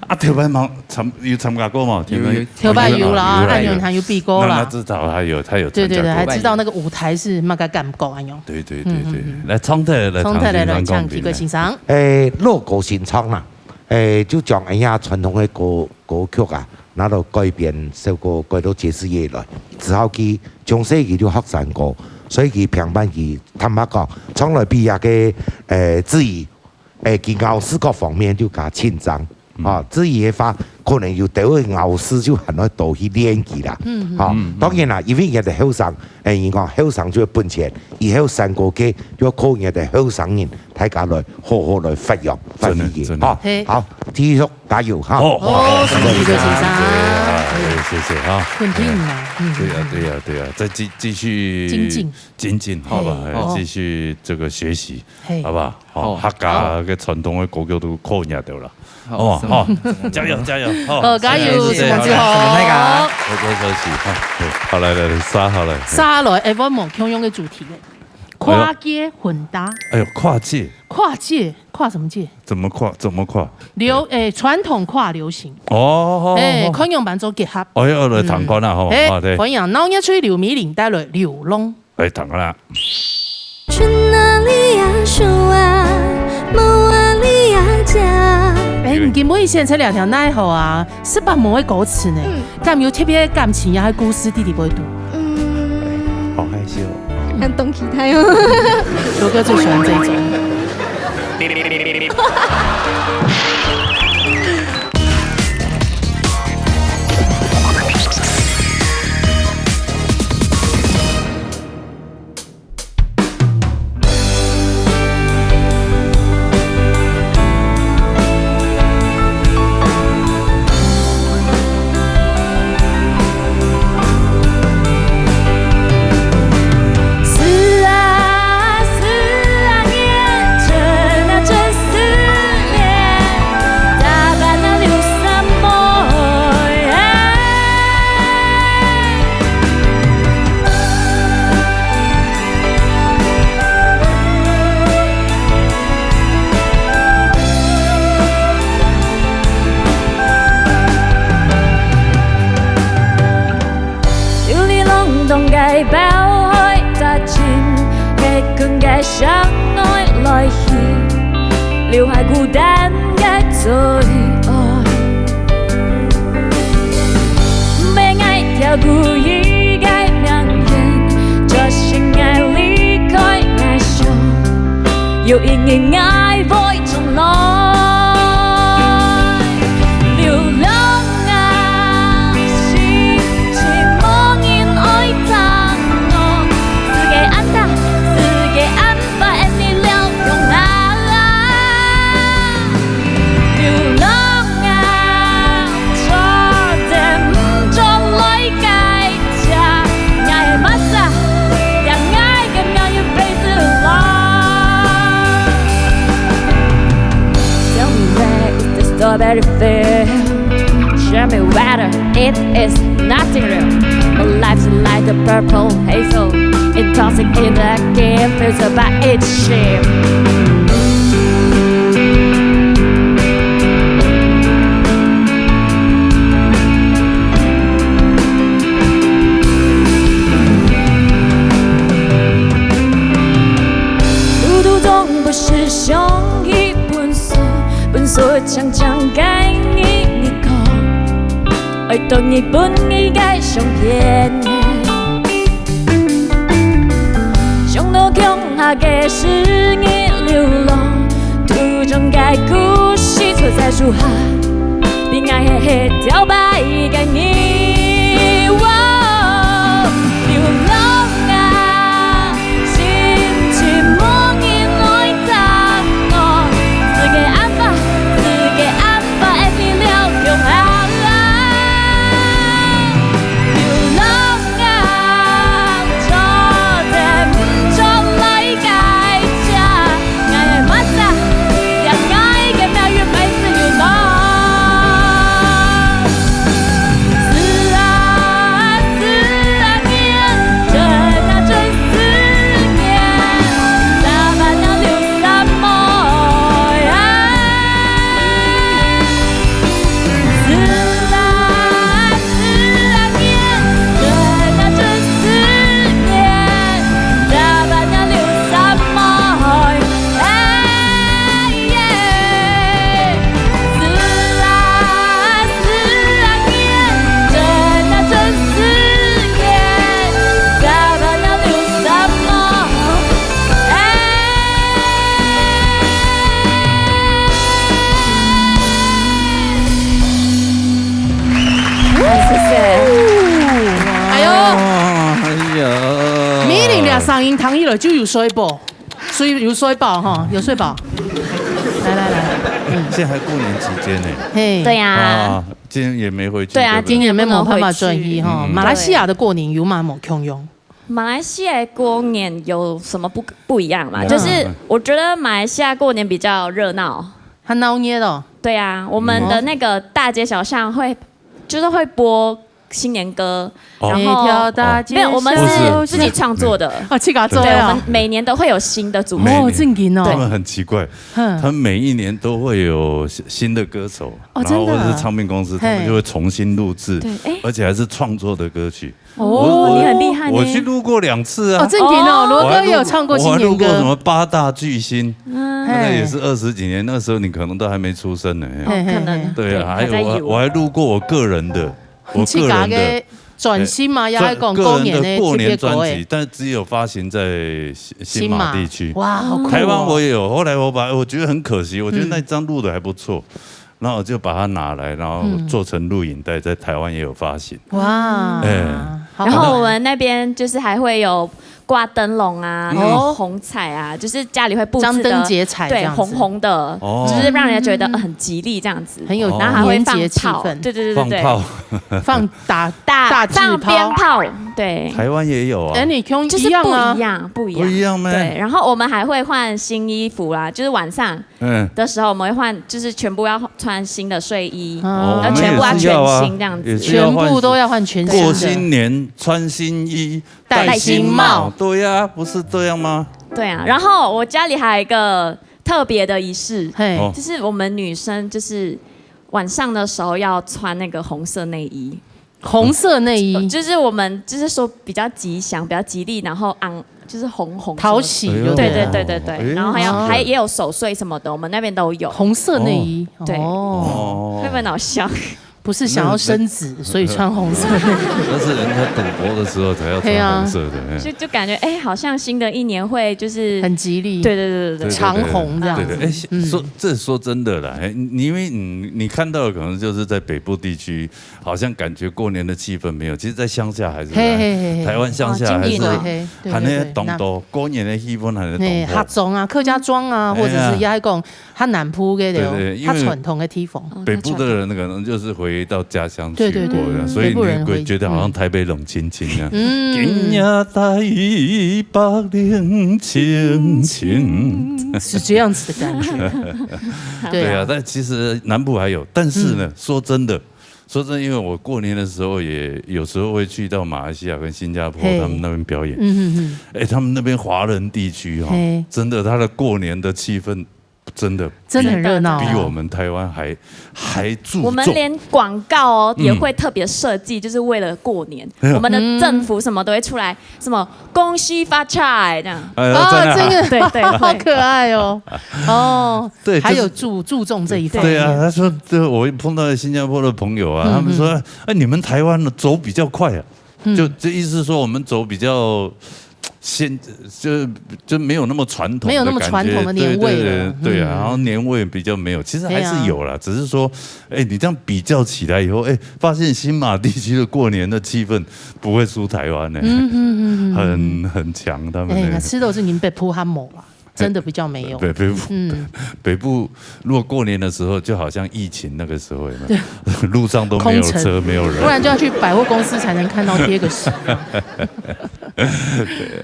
啊，头擺嘛，參，有參加过嘛？有，有。头擺有啦，有啦，阿牛他有比过啦。那，那至少他有，他有参加过。对对对，还知道那个舞台是那个感觉，哎呦。对对对对，嗯嗯嗯。来，唱台来，唱台来，来，唱，唱台来，唱，请各位欣赏。诶，老歌新唱啦，诶，就将哎呀传统的歌，歌曲啊，拿到改编，首歌改到爵士乐来，之后佢从細佢就学山歌，所以佢平板佢坦白讲，从来比那个，诶，子怡 诶，佢咬字各方面就較緊張。嗯。啊，子怡个話，可能有兜个咬字就還愛多去練佢啦。嗯，嗯。啊，嗯，嗯。當然啦，因為𠊎兜後生，誒，人講後生就有本錢，以後山歌界就要靠𠊎兜後生人，大家來好好來發揚，發揮佢。真的，真的。哈，嘿。好，繼續加油哈。好，好，好，好，辛苦，辛苦，辛苦。辛苦先生。哎，謝謝哈。肯定嘛，哎，嗯，對呀，嗯。對呀，對呀，再繼，繼續精進。精進，好吧？嘿。哎，哦。繼續這個學習。 嘿。好不好？好，好。客家个傳統个歌曲都靠你兜啦。好，好不好？什麼，好，什麼，加油，什麼？加油，好。好，加油，謝謝，謝謝，辛苦，辛苦。好，好，好。好，好，好，好，好，來，來，來，沙好了。沙來，哎，我無共樣个主題嘞。哎呦。跨界混搭。哎呦，跨界。跨界，跨什麼界？怎麼跨？怎麼跨？流，哎，傳統跨流行。哦，好，好，哎，好。看樣般做結合。哎呦，來，嗯。聽看啊，好，哎，啊，對。歡迎鬧熱吹劉美玲帶來《流浪》。 來，聽啦。去哪裡呀，樹啊，木啊，李呀家。哎，你今晡日選擇兩條奈何啊，十八毛个歌詞呢？嗯。敢有特別个感情呀，還故事弟弟不會讀？嗯。好害羞哦。很懂期待哦。羅哥最喜歡這一種。Let it feel. Show me water, it is nothing real. My life's like a purple hazel, intoxicated, give me the by its shape. 路途中不是雄一本色，本色强强该你你讲，爱等你本你个相片。想到共下个十年流浪，途中个故事坐在树下。 比爱个黑条白个你。哦，流浪啊，心情无人来等我，四个暗晡，四个暗晡，爱你了共下。流浪啊，坐在门窗来个家。 谢谢。哎呦，哎呀，美玲个声音听起来就有睡饱，睡有睡饱哈，有睡饱。来来来，现在还过年期间呢，嘿，对呀，啊，今天也没回去，对啊，对不对今年没有办法不能回去转移哈。嗯马来西亚的过年有蛮无共样，马来西亚过年有什么不不一样嘛？嗯就是我觉得马来西亚过年比较热闹。很闹热哦。对啊，我们的那个大街小巷会，就是会播新年歌，哦然每条后大街没有，我们小是自己创作的。哦，自家做对，我啊们。每年都会有新的主题。每年哦，正经哦。他们很奇怪，嗯他们每一年都会有新新的歌手，哦然后或者真的啊是唱片公司，他嘿们就会重新录制，对哎而且还是创作的歌曲。哦，你很厉害呢。我去录过两次啊哦，，正经哦，哦罗我还录哥也有唱过我还新年歌录过什么。八大巨星，嗯，那个也是二十几年，那时候你可能都还没出生呢。嘿哦，嘿嘿可能对啊，还有我还在有我还录过我个人的，我自个人的家个专心嘛，也还讲过年的个人的过年特别歌诶。专辑，但只有发行在新新马地区。哇，好酷哦。台湾我也有，后来我把我觉得很可惜，我觉得那张录的还不错，然后我就把它拿来，然后做成录影带，在台湾也有发行。哇，哎好然后我们那边就是还会有挂灯笼啊，然后红彩啊，就是家里会布置的张灯结彩这样子对，红红的，哦就是让人家觉得呃很吉利这样子。很有然后还会放年节气炮，氛对对对对对，放炮，放打大大纸放鞭炮。炮，对，台湾也有啊。哎，你兄就是不一样啊一。样，不一样，不一样咩对，然后我们还会换新衣服啦，就是晚上嗯，的时候我们会换，就是全部要穿新的睡衣，哦然后全部要全新这样子。也是要换全部都要换全新的。过新年穿新衣，戴新帽。对呀，不是这样吗？对啊，然后我家里还有一个特别的仪式，嘿，哦就是我们女生就是晚上的时候要穿那个红色内衣，红色内衣，就是我们就是说比较吉祥、比较吉利，然后昂就是红红什么的讨喜就哎呦对对对对对对，哎然后还有哦还也有守岁什么的，我们那边都有。红色内衣。对哦，会不会很好笑？不是想要生子，所以穿红色内衣。那是人家赌博的时候才要对啊穿红色的。哎就就感觉哎，好像新的一年会就是很吉利，对对对对对，对长红这样子。对对，哎，嗯说这说真的啦，哎，因为你你看到的可能就是在北部地区，好像感觉过年的气氛没有，其实，在乡下还是嘿嘿嘿嘿台湾乡下还是哦真的哦嘿对还那些对懂懂过年的气氛，还是嘿，懂客庄啊，客家庄啊，哎呀或者是也还讲他南部个对对因为他传统的地方。哦北部的人可能就是回回到家乡去过的，对对对，所以你会觉得好像台北冷清清啊。北部人会，嗯。嗯。今夜台北冷清清。是这样子的感觉。对啊。对啊，但其实南部还有，但是呢，嗯。说真的，说真的，因为我过年的时候也有时候会去到马来西亚跟新加坡，嘿。他们那边表演。嗯哼哼。哎，他们那边华人地区哈，嘿。真的，他的过年的气氛真的真的很热闹啊。比我们台湾还，还注重。我们连广告哦，嗯。也会特别设计，就是为了过年。哎呦。我们的政府什么都会出来，什么恭喜发财这样。哎呦，哦，真的啊。这个，对，对，好可爱哦。哦，对，还有注，就是注重这一方面。对啊，他说，这我碰到新加坡的朋友啊，嗯，他们说，嗯。哎，你们台湾的走比较快啊。嗯。就，这意思是说我们走比较现，就，就没有那么传统的感觉。没有那么传统的年味了。对，对，对，对啊，嗯。然后年味比较没有，其实还是有啦，对啊。只是说，哎，你这样比较起来以后，哎，发现新马地区的过年的气氛不会输台湾呢。嗯，嗯，嗯，嗯，嗯。很，很强，他们那个。哎，那吃的是你们北部汉堡啦。 真的比较没有。北，北部，嗯。北部如果过年的时候，就好像疫情那个时候，有没有？对。路上都没有车，空城。没有人。不然就要去百货公司才能看到贴个纸。对，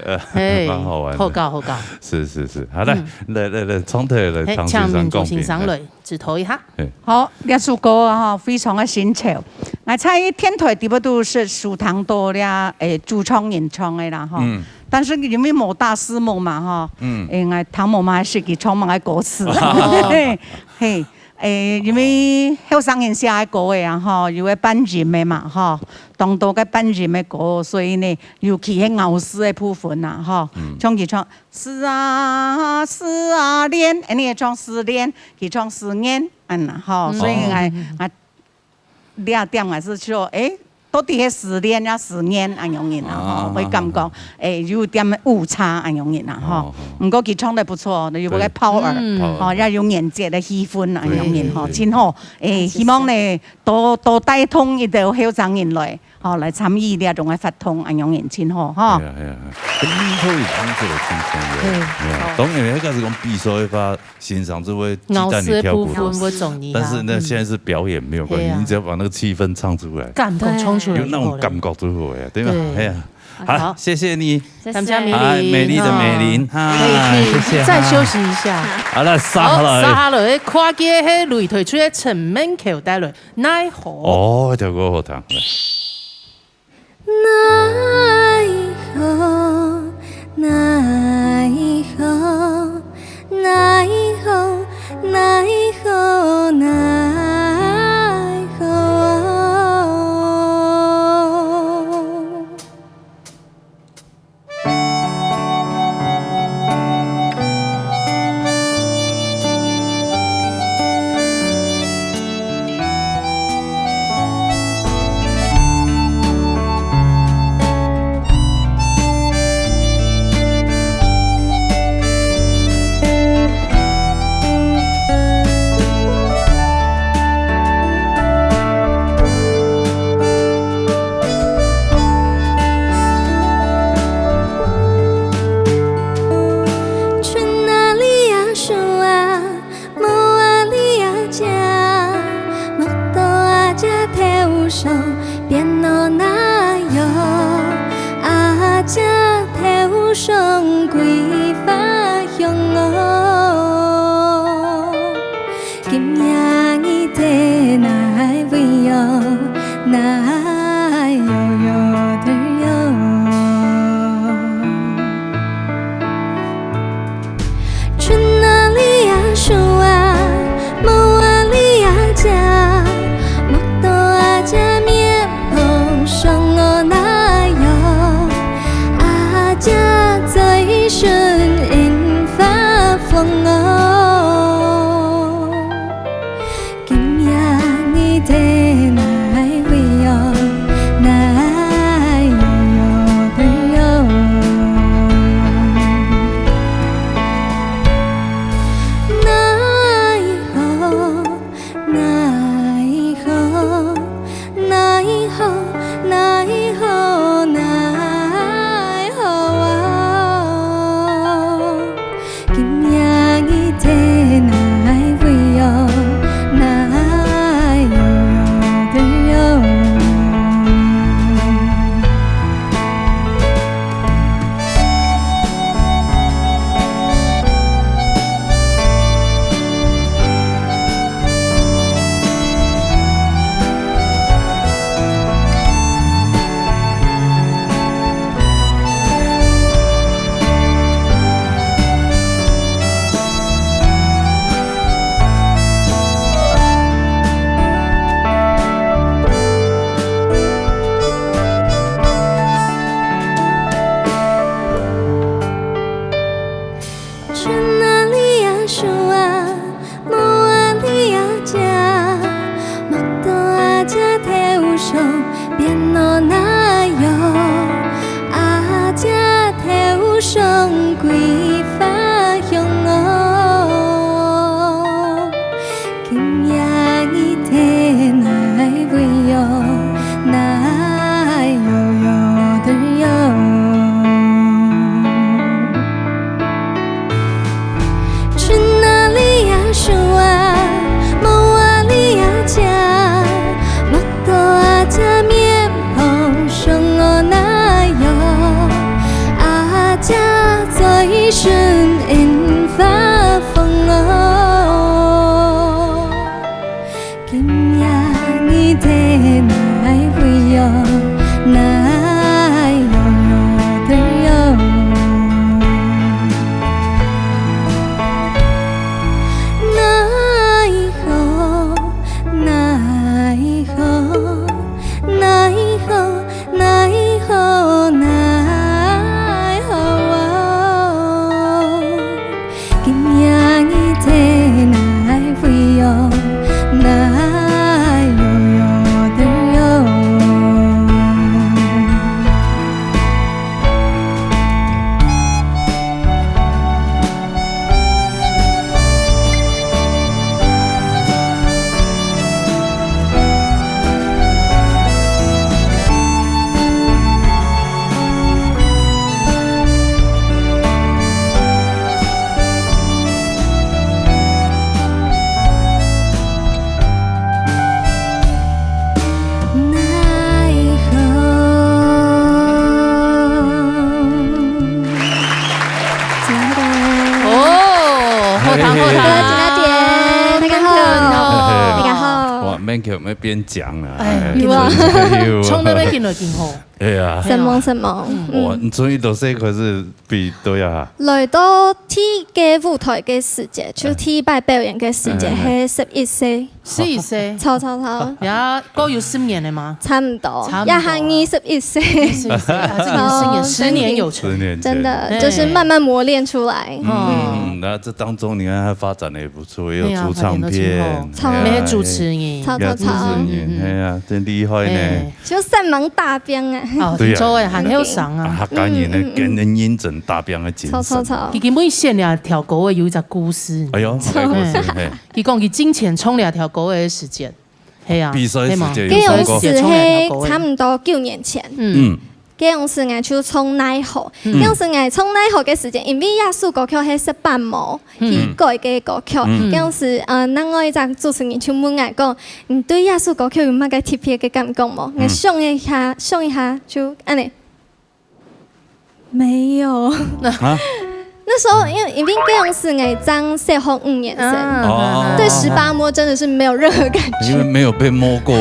呃，嘿，蛮好玩的。好搞，好搞。是，是，是。好，来，嗯。来，来，来，从头来，嘿，唐先生讲评。请民族先生来，指头一下。嘿。好，这首歌啊，哈，非常的新潮。我在电台底部都是收听到了，诶，主唱人唱的啦，哈。嗯。 但是因为無帶字幕嘛，吼，嗯。應該聽無嘛，係佢唱麼个歌詞。哦。嘿，嘿，誒，因為後生人寫个歌个啊，吼，有个半音个嘛，吼，當多个半音个歌，所以呢，尤其係咬字个部分啊，吼，嗯。像佢唱思啊思啊戀，誒，你也唱思戀，佢唱思念，嗯，吼，所以應該，嗯。啊， 這點還係說，誒，到底係思戀啊思念恁樣人啊，吼，啊，會感覺，啊，啊。誒，有點誤差恁樣人啊，吼。哦，哦。毋過佢唱得不錯，有个power，對。嗯。Power。吼，也有年節个氣氛恁樣人，吼，對，對，對。真好。誒，希望呢，多，多帶動一兜後生人來，吼，來參與這種个活動恁樣人，真好，吼。係啊，係啊，係啊。這個年頭已經做得輕鬆了。對。係啊，好。當然，那個是講比賽个話， 欣賞就會雞蛋裡挑骨頭。老師的部分會中意啦。但是呢，嗯。現在是表演，沒有關係，對啊。你只要把那個氣氛唱出來，感覺衝出來就好了。有那種感覺就好了，對吧？對。哎呀，好，好。謝謝你。謝謝。感謝美玲，哎，美麗的美玲，哦。嗨，可以去謝謝，再休息一下。嗨。好了，接下來。好，接下來，看見那個擂台出个陳明橋帶來，奈何。哦，這條歌好聽。來。 奈何，奈何，奈何，奈何，奈何。莫到阿姐頭上變到那樣，阿姐頭上桂花香哦。今夜你在哪位喲？哪喲喲的喲？ 春啊里啊樹啊，木啊里啊家，木頭啊家面孔上哦那樣，啊家嘴唇印發紅哦。 今夜你在哪位喲？哪喲喲的喲？奈何，奈何， 奈何，奈何，奈何啊？今夜你在哪位喲？哪喲喲的哦，好聽好聽。大家好，大家好。哇，免強要變強啊！哎，哎，有啊。有啊。衝到要緊來緊好。哎呀。承蒙，承蒙。嗯。哇，你終於到這塊是比對啊。來到第一個舞台个時節，就第一擺表演个時節，哎，哎，哎。係十一歲。十一歲。著，著，著。呀，過有十年了嗎？差毋多，差毋多啊。也還二十一歲。二十一歲，啊，這個十年，十年有成。十年前。真的，哎。就是慢慢磨練出來。哦。嗯，那這當中你看他發展得也不錯，也有出唱片，哎呀，發展得真好。哎呀，沒主持人。著，著，著。也主持人，嗯，嗯。哎呀，真厲害呢。哎。 就煞猛打拚啊。哦，對啊。聽說誒，還有上啊。啊，客家人呢，嗯，嗯，嗯。堅忍認真打拚个精神。著，著，著。佢根本選了條歌誒，有一隻故事。哎喲，著。麼个故事？嘿。佢講佢進前唱了條歌誒時節，係啊，比賽時節有唱過。係無？該樣時係差毋多九年前。嗯。嗯。該樣時𠊎就唱奈何，嗯。該樣時𠊎唱奈何个時節，因為這首歌曲係十八摸 去改个歌曲。嗯。該樣時，呃，另外一隻主持人就問𠊎講：「你對這首歌曲有麼个特別个感覺無？」嗯。𠊎想一下，想一下，就恁呢。沒有。啊？那時候，因為，因為該樣時𠊎正小學五年生，啊。哦。對十八摸真的是沒有任何感覺。因為沒有被摸過，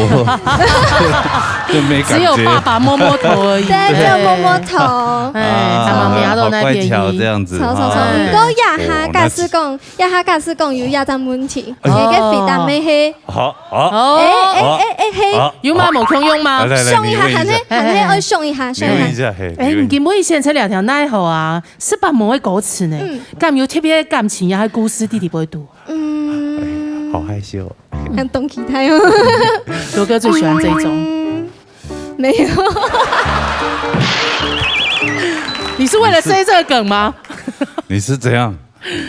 就沒感覺。只有爸爸摸摸頭而已。對，只有摸摸頭。哎，啊，他媽媽都在電音。好乖巧這樣子。著，著，著。哎。毋過這下假使講， 這下假使講有這隻問題，哎。你个回答乜係，好，好。哦。哎，哎，哎，哎，嘿。好，有嗎？好。無共樣嗎？來，來，來，想一下，你問一下。還係，還係愛想一下，想一下。你問一下，嘿，哎，你問。你今晡日選出兩條奈何啊，十八摸个歌詞呢，嗯。敢有特別个感情呀，還故事弟弟不會讀？嗯。哎，好害羞哦。很懂其他哦。羅哥最喜歡這一種。嗯，沒有。你是為了塞這個梗嗎？你是怎樣？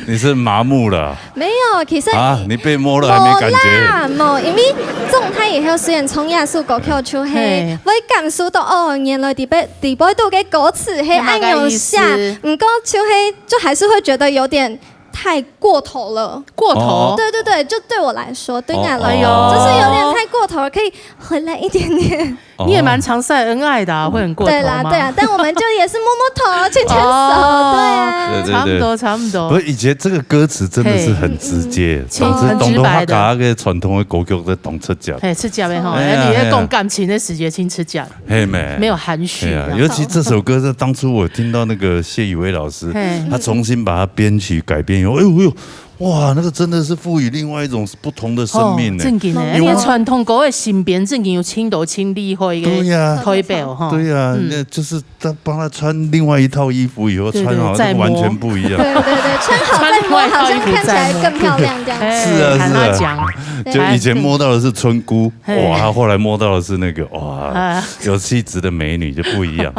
你是麻木了？沒有，其實啊，你被摸了還沒感覺？無啦，無，因為狀態以後，雖然唱這首歌曲就係，嘿。會感受到，哦，原來裡背，裡背肚个歌詞係恁樣寫，係麼个意思？毋過就係，就還是會覺得有點太過頭了。過頭？哦。對，對，對，就對我來說，對我來說，哦。哎喲。就是有點太過頭了，可以回來一點點。 你也蠻常晒恩愛的啊，會很過頭嗎？對啦，對啊，但我們就也是摸摸頭、牽牽手，哦。對啊。對，對，對。差不多，差不多。不是，以前這個歌詞真的是很直接，嘿。當時，嗯。當多客家个傳統个歌曲在當直接。嘿，直接的吼，哎呀，哎，你在講感情的時節，真直接。嘿，沒。沒有含蓄，哎呀，這樣。尤其這首歌是當初我聽到那個謝宇威老師，嘿。他重新把它編曲改編以後，哎呦，哎呦， 哇，那個真的是賦予另外一種不同的生命呢。哦，正經的，因為那個傳統歌个新編正經有盡多盡厲害个，對呀。代表吼。對呀，嗯。那就是他幫他穿另外一套衣服以後，對，對，穿好像完全不一樣。再摸。對，對，對，穿好再摸，穿另外一套衣服再摸。好像看起來更漂亮這樣。哎，是啊，是啊。看他講。對。就以前摸到的是春姑，嘿。哇，他後來摸到的是那個，哇，啊。有氣質的美女就不一樣。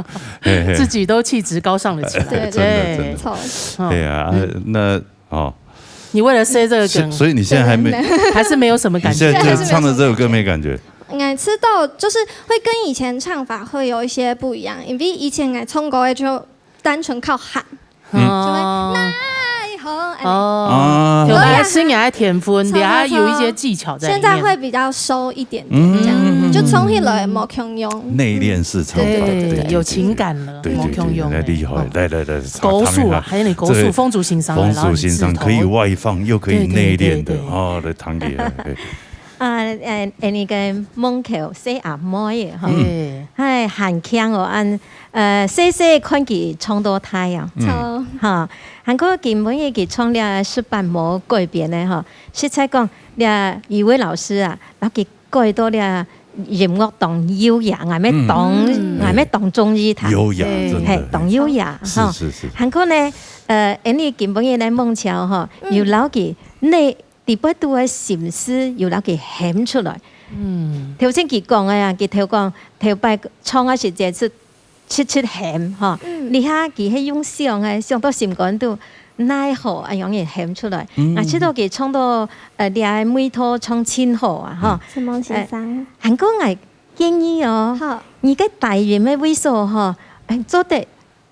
嘿，嘿。自己都氣質高尚了起來。對，對，真的，對。真的。沒錯。對啊，嗯。那 哦。你為了塞這個梗，所以，所以你現在還沒，對，對，對。還是沒有什麼感覺。你現在就唱的這首歌沒感覺？嗯，知道，就是會跟以前唱法會有一些不一樣，因為以前𠊎唱歌个就單純靠喊，嗯。就會，哦。奈何，哎。哦。啊。有，還是你還天分，著，你還有一些技巧在裡面。著，著，著。現在會比較收一點點，這樣，嗯。就唱起來無共樣。內斂式唱法，對，對，對，對，有情感了。 對，對，對，無共樣欸。那厲害，哦。來，來，來，唱，高手啊，唱一下。還有你高手，這個豐足欣賞的，豐足欣賞，然後你自己可以外放，又可以內斂的，對，對，對，對。哦，來，彈給他，對。啊，呃，恁呢个門口細阿妹仔吼，嗯。哎，還慶哦，恁，呃，細細看佢唱到大啊。嗯。好。哈，還過今晡日佢唱了十八摸改編的吼，實在講，這一位老師啊，摎佢改到這音樂當優雅，𠊎乜當，嗯。𠊎乜當中意佢。優雅，對。真的。嘿，當優雅，是，吼。是，是。還過呢，呃，恁呢今晡日來夢橋吼，嗯。有摎佢內底背肚个心事，有摎佢喊出來。嗯。頭先佢講个啊，佢頭講，頭擺唱个時節係直直喊吼。嗯。這下佢係用想个，想到心肝肚，奈何恁樣仔喊出來。嗯。啊，直到佢唱到，呃，這个尾段唱盡好啊，吼。嗯。承蒙先生。呃，還過𠊎建議哦，好。你个低音个位所吼，哎，做得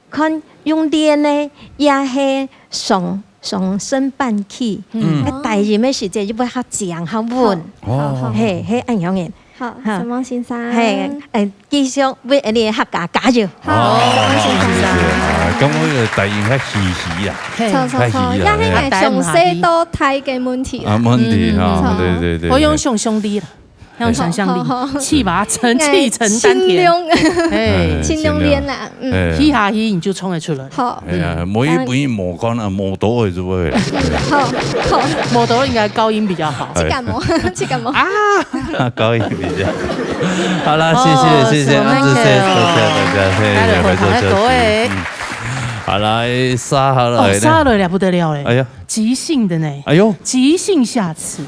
看用練个，也係上，上升半key。嗯。該低音个時節又會較強、較穩。好，好，好。哦。嘿，嘿，恁樣个。好，哈。承蒙先生。嘿，哎，繼續為𠊎等客家加油。好，哦，承蒙先生。謝謝啊，感覺該个低音較稀稀啊。嘿。著，著，著，較稀啊，也係該從細到大个問題啦。啊，問題哈，嗯。對，對，對，我用想像力啦。 要有想像力，好，好，好。氣吧，沉，哎，氣沉丹田。盡量，哎，盡量練啦，盡量。嗯。哎。氣下去，你就衝了出來。好。哎呀，嗯。無一，無一，無講啊，無多的就會啦。好，好。無多應該高音比較好。哎。去感冒，去感冒。啊，高音比較好。好啦，謝謝，好，謝謝阿志，謝謝大家，嘿，來了，來，來，來，來，來，嗯。好，來，續下來哦，呢。續下來了，不得了嘞。哎呀。即興的呢。哎喲。即興下詞。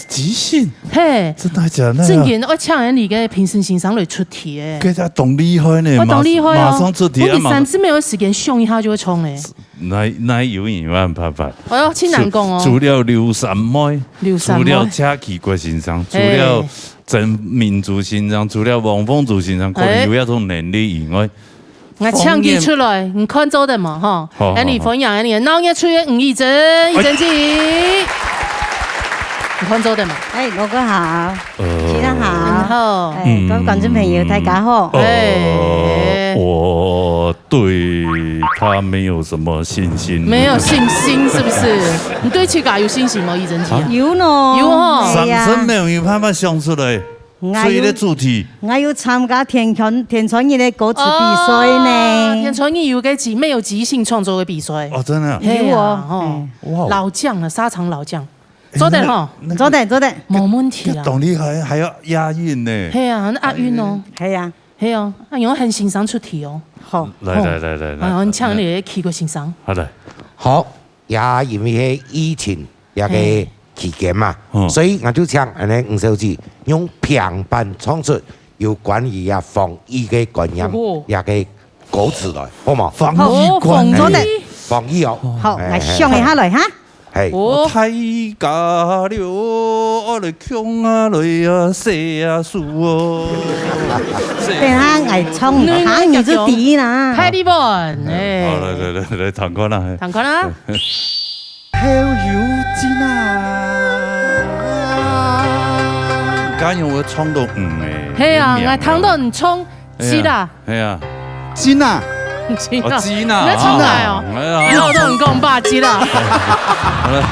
即興？嘿。真的假的？正經，我請你个評審先生來出題欸。這下當厲害呢，我當厲害哦。馬，馬上出題，我第三次沒有時間想一下就會衝欸。馬上。那，那有你沒辦法。哎喲，真難講哦。除，除了劉三妹，劉三妹。除了謝啟國先生，除了，哎。曾明珠先生，除了王鳳珠先生，可能，哎。有這種能力以外， 𠊎請佢出來，你看做得無？吼，好，好，恁呢歡迎，恁呢鬧熱出現吳怡珍，怡珍姐，你看做得無？哎，羅哥好，呃，先生好，嗯，好。哎，各位觀眾朋友，大家好。呃，哎。我對他沒有什麼信心。沒有信心是不是？你對自家有信心無，怡珍姐啊？啊？有呢。有吼。哎呀。三聲沒有，有辦法想出來。 所以呢，主題。𠊎有，𠊎有參加田川，田川人个歌詞比賽呢。哦，田川人有个即，沒有即興創作个比賽。哦，真的啊？係啊，有哦。吼。哎。哇哦。老將了，沙場老將。哎，做得吼。那，那，做得，做得。無問題啊。這當厲害，還要押韻呢。係啊，那押韻哦。哎。係啊。係哦，啊，用很欣賞出題哦。好。來，來，來，來，來，啊，你請你个啟國先生。好的。好，也因為係疫情， 這个，嘿，期間嘛。嗯。所以𠊎就請恁呢吳小姐用平板唱出有關於啊防疫个觀念，哦。這个歌詞來，好無？防疫觀念。好，防疫。防疫哦。好，哎，來想一下來哈。哎。哦。大家了，我來共下來啊，洗啊手哦。等下𠊎唱，你，啊，你就知啦。太厲害，哎。好，來，來，來，來，唱看啦，嘿。唱看啦。 好有勁啊！剛剛我唱到五欸，係啊，你聽到你唱，係啊。係啊。勁啊！勁啊！哦，勁啊！你在唱哪哦？啊，哎呀。你好，都很講霸氣啦。好了。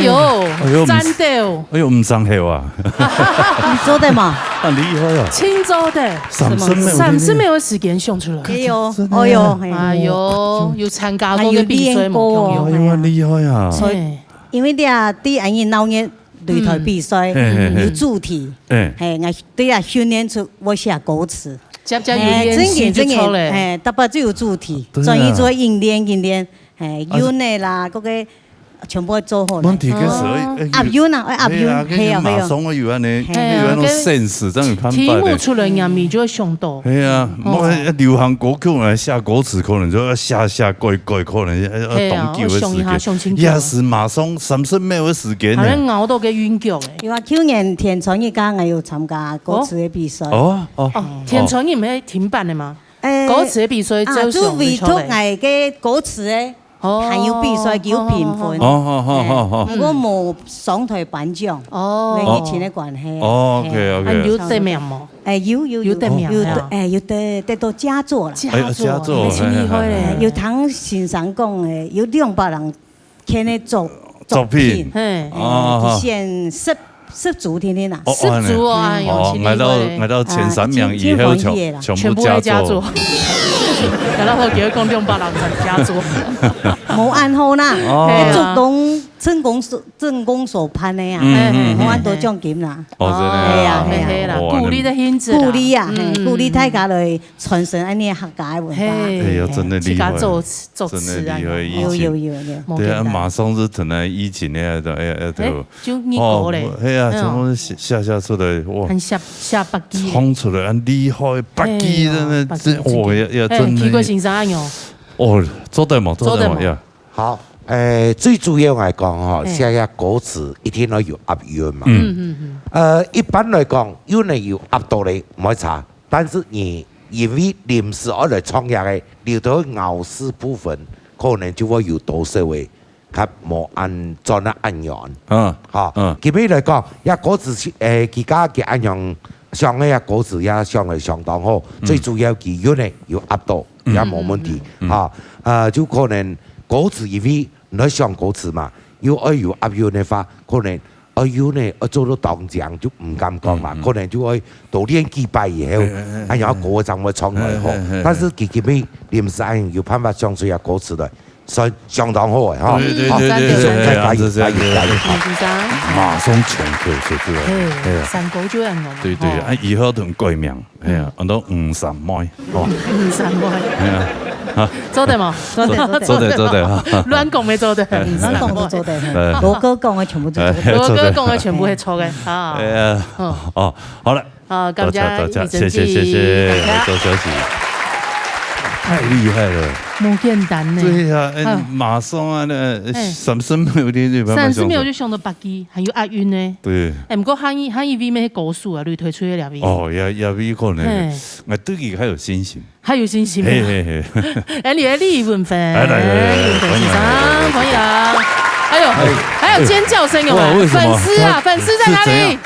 喲，哎喲，讚到。哎喲，毋上口啊。你做得嘛？很厲害啊。盡做得。三十秒。三十秒个時間想出來。哎喲，真的啊。哎喲，哎喲，有參加過个比賽無？還有練過哦。哎喲，很厲害啊。所以，嘿。因為你啊，對恁樣鬧熱擂台比賽，嗯。嘿，嘿，嘿。有主題。哎。嘿，𠊎對啊，訓練出會寫歌詞。接接有練習就著咧。嘿，真个，真个，嘿，逐擺就有主題，對啊。所以就會硬練，硬練。 嘿，啊，韻个啦，該个全部愛做好來。問題个是，哦。哎，哎，押韻啊，愛押韻，係啊，嘿啊，嘿啊。馬上愛有恁呢，嘿啊，愛有恁呢个 sense，恁樣有辦法个。題目出來，人民就會想到。係啊，哦。莫，哎，流行歌曲來寫歌詞，可能就愛寫寫改改，可能要，要當久个時間。係啊，愛想一下，想清楚。也係馬上三十秒个時間呢。可能熬到个韻腳欸。有啊，舊年天穿日假，𠊎有參加歌詞个比賽。哦，哦。哦，天穿日毋係停辦个嗎？哎，歌詞个比賽，啊，就委託𠊎个歌詞个 哦，還有比賽，佢有評分。哦，好，好，好，好。哎，毋過無上台頒獎，哦。因為疫情个關係。哦，OK，OK。嘿。啊，有得名無？哎，有，有，有。有得名啊。有得，哎，有得，得到佳作啦。佳作，哎，佳作，哎，真厲害咧。哎，有聽先生講，哎，有兩百人簽个作，作品。作品。嘿。哦，哎，佢選十，十組定定啦。哦，十組哦，哎喲，哦，真厲害咧。𠊎到，𠊎到前三名以後，啊，真，真歡喜个啦。全 全部佳作。全部係佳作。然後佢會講兩百人參加佳作。無恁好啦，哦。祝東成功所，成功所盼个啊，嗯，嗯，嗯。無恁多獎金啦。哦，真的啊。係啊，係啊。係啦，哇，鼓勵个性質啦。鼓勵啊，嘿，嗯。鼓勵大家來傳承恁呢客家个文化。嘿。哎呀，真的厲害。自家作詞，作詞啊。真的厲害，疫情。有，有，有，有。對啊，無簡單。馬上就等來疫情个，哎呀，哎呀，對。哎， 就你歌咧。哦，係啊，嗯。全部寫，寫，寫出來，哇。還寫，寫八句。唱出來，恁厲害，八句，哎呀，真的，八句，這，哦，也，也，哎，真的。奇怪先生恁樣。哦，做得無？做得無？做得無？呀。好，誒，最主要來講吼，哎。寫个歌詞一定愛有押韻嘛。嗯。嗯，嗯，嗯。呃，一般來講，有人有押到咧，毋會差。但是你因為臨時愛來創作个，你都咬字部分，可能就會有多少个 較無恁轉啊恁遠。嗯，吼，嗯。今日來講，這歌詞是，誒，佢家己恁樣想个這歌詞也想得相當好，嗯。最主要佢韻呢有押到，嗯。也無問題。嗯，嗯，嗯。吼，呃，就可能歌詞因為你愛想歌詞嘛，又愛有押韻个話，可能愛韻呢愛做到當靚，就毋敢講嘛，嗯，嗯。可能就愛多練幾擺以後，嘿，嘿，嘿，哎呀，嘿。歌正會唱來好。嘿，嘿，嘿，嘿。但是佢今日臨時恁樣有辦法想出這歌詞來， 算相當好个，吼。對，對，好，對，對，對，非常感謝，對，對，對，感謝，感謝。對，對，對。馬上全部出來。嘿，哎呀。山歌就恁樣嘛，對，對，吼。啊，以後都改名，哎呀，嗯。安到吳三妹，吼。吳三妹。哎呀，啊。做得無？做得，做得。做得，做得，哈。亂講乜做得，哎。吳三妹。亂講都做得，嘿。哎。羅哥講个全部都做得。哎，羅哥講个全部係著个，啊。哎呀，嗯。哦，好了。 好，感謝多謝，多謝，李承基，謝謝，謝謝，感謝。多謝，謝謝。太厲害了。無簡單呢。對呀，哎，哎。馬上啊，那，哎。三十秒就，就慢慢想出來。三十秒就想到八句，還有押韻呢。對。哎，毋過還以，還以為乜係高手啊，你推出个了未？哦，也，也有可能。哎。哎，對佢還有信心。還有信心啊。嘿，嘿，嘿。哎，你的李文芬，哎，來，來，來，李文芬先生，歡迎，歡迎。歡迎。哎呦，哎，還有尖叫聲有沒有？哇，為什麼？粉絲啊，他粉絲在哪裡？是怎樣？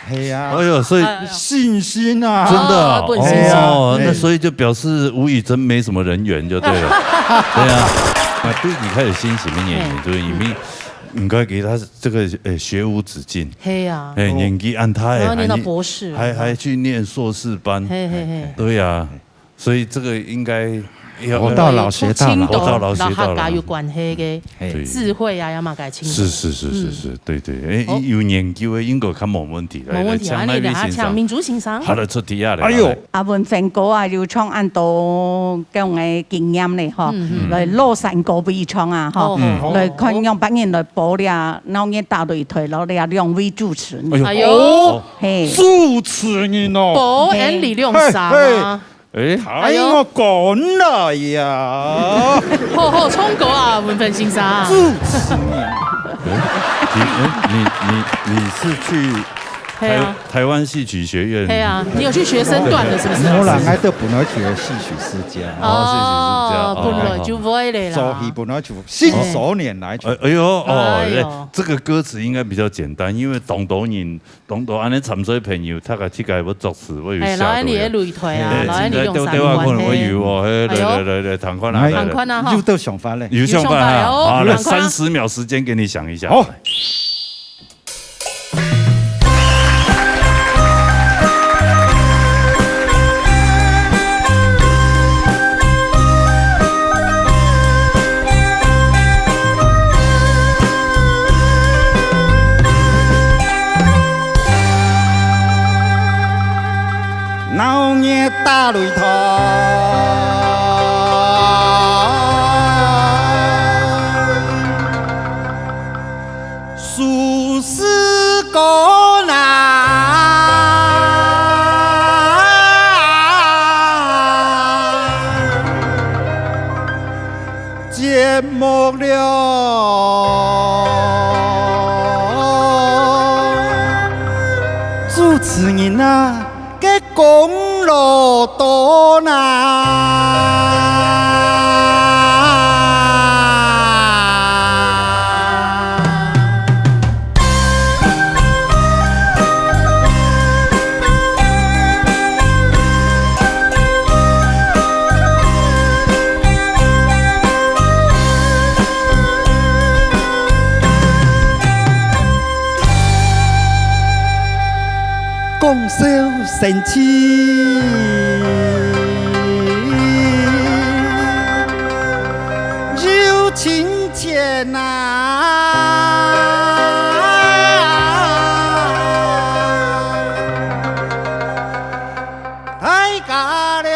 係啊。哎呦，所以哎呦。信心啊。真的啊，哦，本身是。哦，那所以就表示吳宇森沒什麼人緣就對了。對啊，那對佢開始信心个原因，嗯。就是因為你看佢這個，呃，學無止境。係啊。哎，年紀恁大，然後念到還，博士了。還，還去念碩士班。嘿，嘿，嘿。對啊。 所以這個應該要，活到老學到老。活到老學到老。摎客家有關係个，嘿。對。智慧啊，也嘛該清楚。是，是，是，是，嗯。是，對，對。哎，哦。有研究个應該較無問題。來，無問題啊，來，請哪位先生？你等下請明珠先生。好了，出題啊，來，哎呦。來。啊，文芬哥啊，有創恁多恁樣个經驗咧，吼。嗯，嗯。來，老山歌比唱啊，吼。哦。嗯。來看讓別人來播了，鬧熱打擂台，摎這兩位主持人。哎呦。哎呦。哦。嘿。主持人哦。播，嘿。俺李亮啥嗎？嘿，嘿。 哎。哎呦。聽我講來呀。好好唱歌啊，文芬先生。主持人。你，哎，你，你，你是去台，嘿啊。台灣戲曲學院？嘿啊，你有去學身段的是不是？無啦，𠊎都本來就係戲曲世家。哦，戲曲世家，哦，哦，本來就會咧啦。做戲本來就信手拈來就。哎，哎呦，哦，哎呦。哎，這個歌詞應該比較簡單，因為當多人 當多恁呢參賽朋友，大家自家會作詞，會有寫落來。哎，然後你的擂台啊，哎，然後你用三觀，對，對話可能會有哦，嘿，哎呦。來，來，來，來，聽看啊，來，來。聽看啊，吼。有得想法咧。有想法啊，有想法哦，好，來，聽看啊。三十秒時間給你想一下。好。雷同，數十个人，寂寞了。主持人啊， 个功劳多呐。讲笑生趣，有情钱呐。 大家了，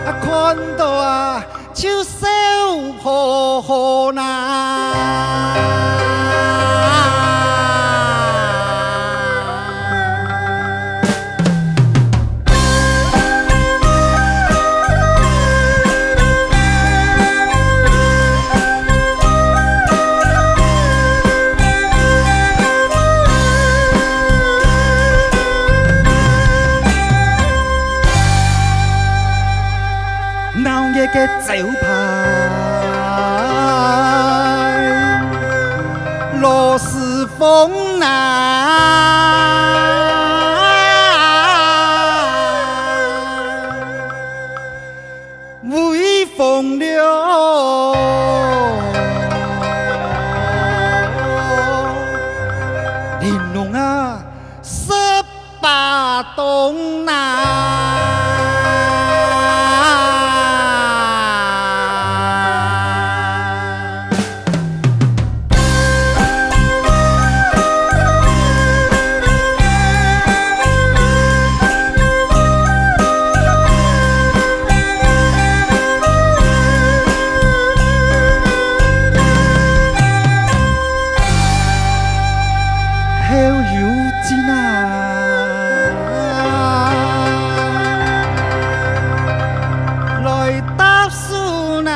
啊，看到啊，就笑呵呵呐。 闹热个招牌，螺蛳粉啊，威风了。玲珑啊，十八冬啊。後有進啊，來搭手啊。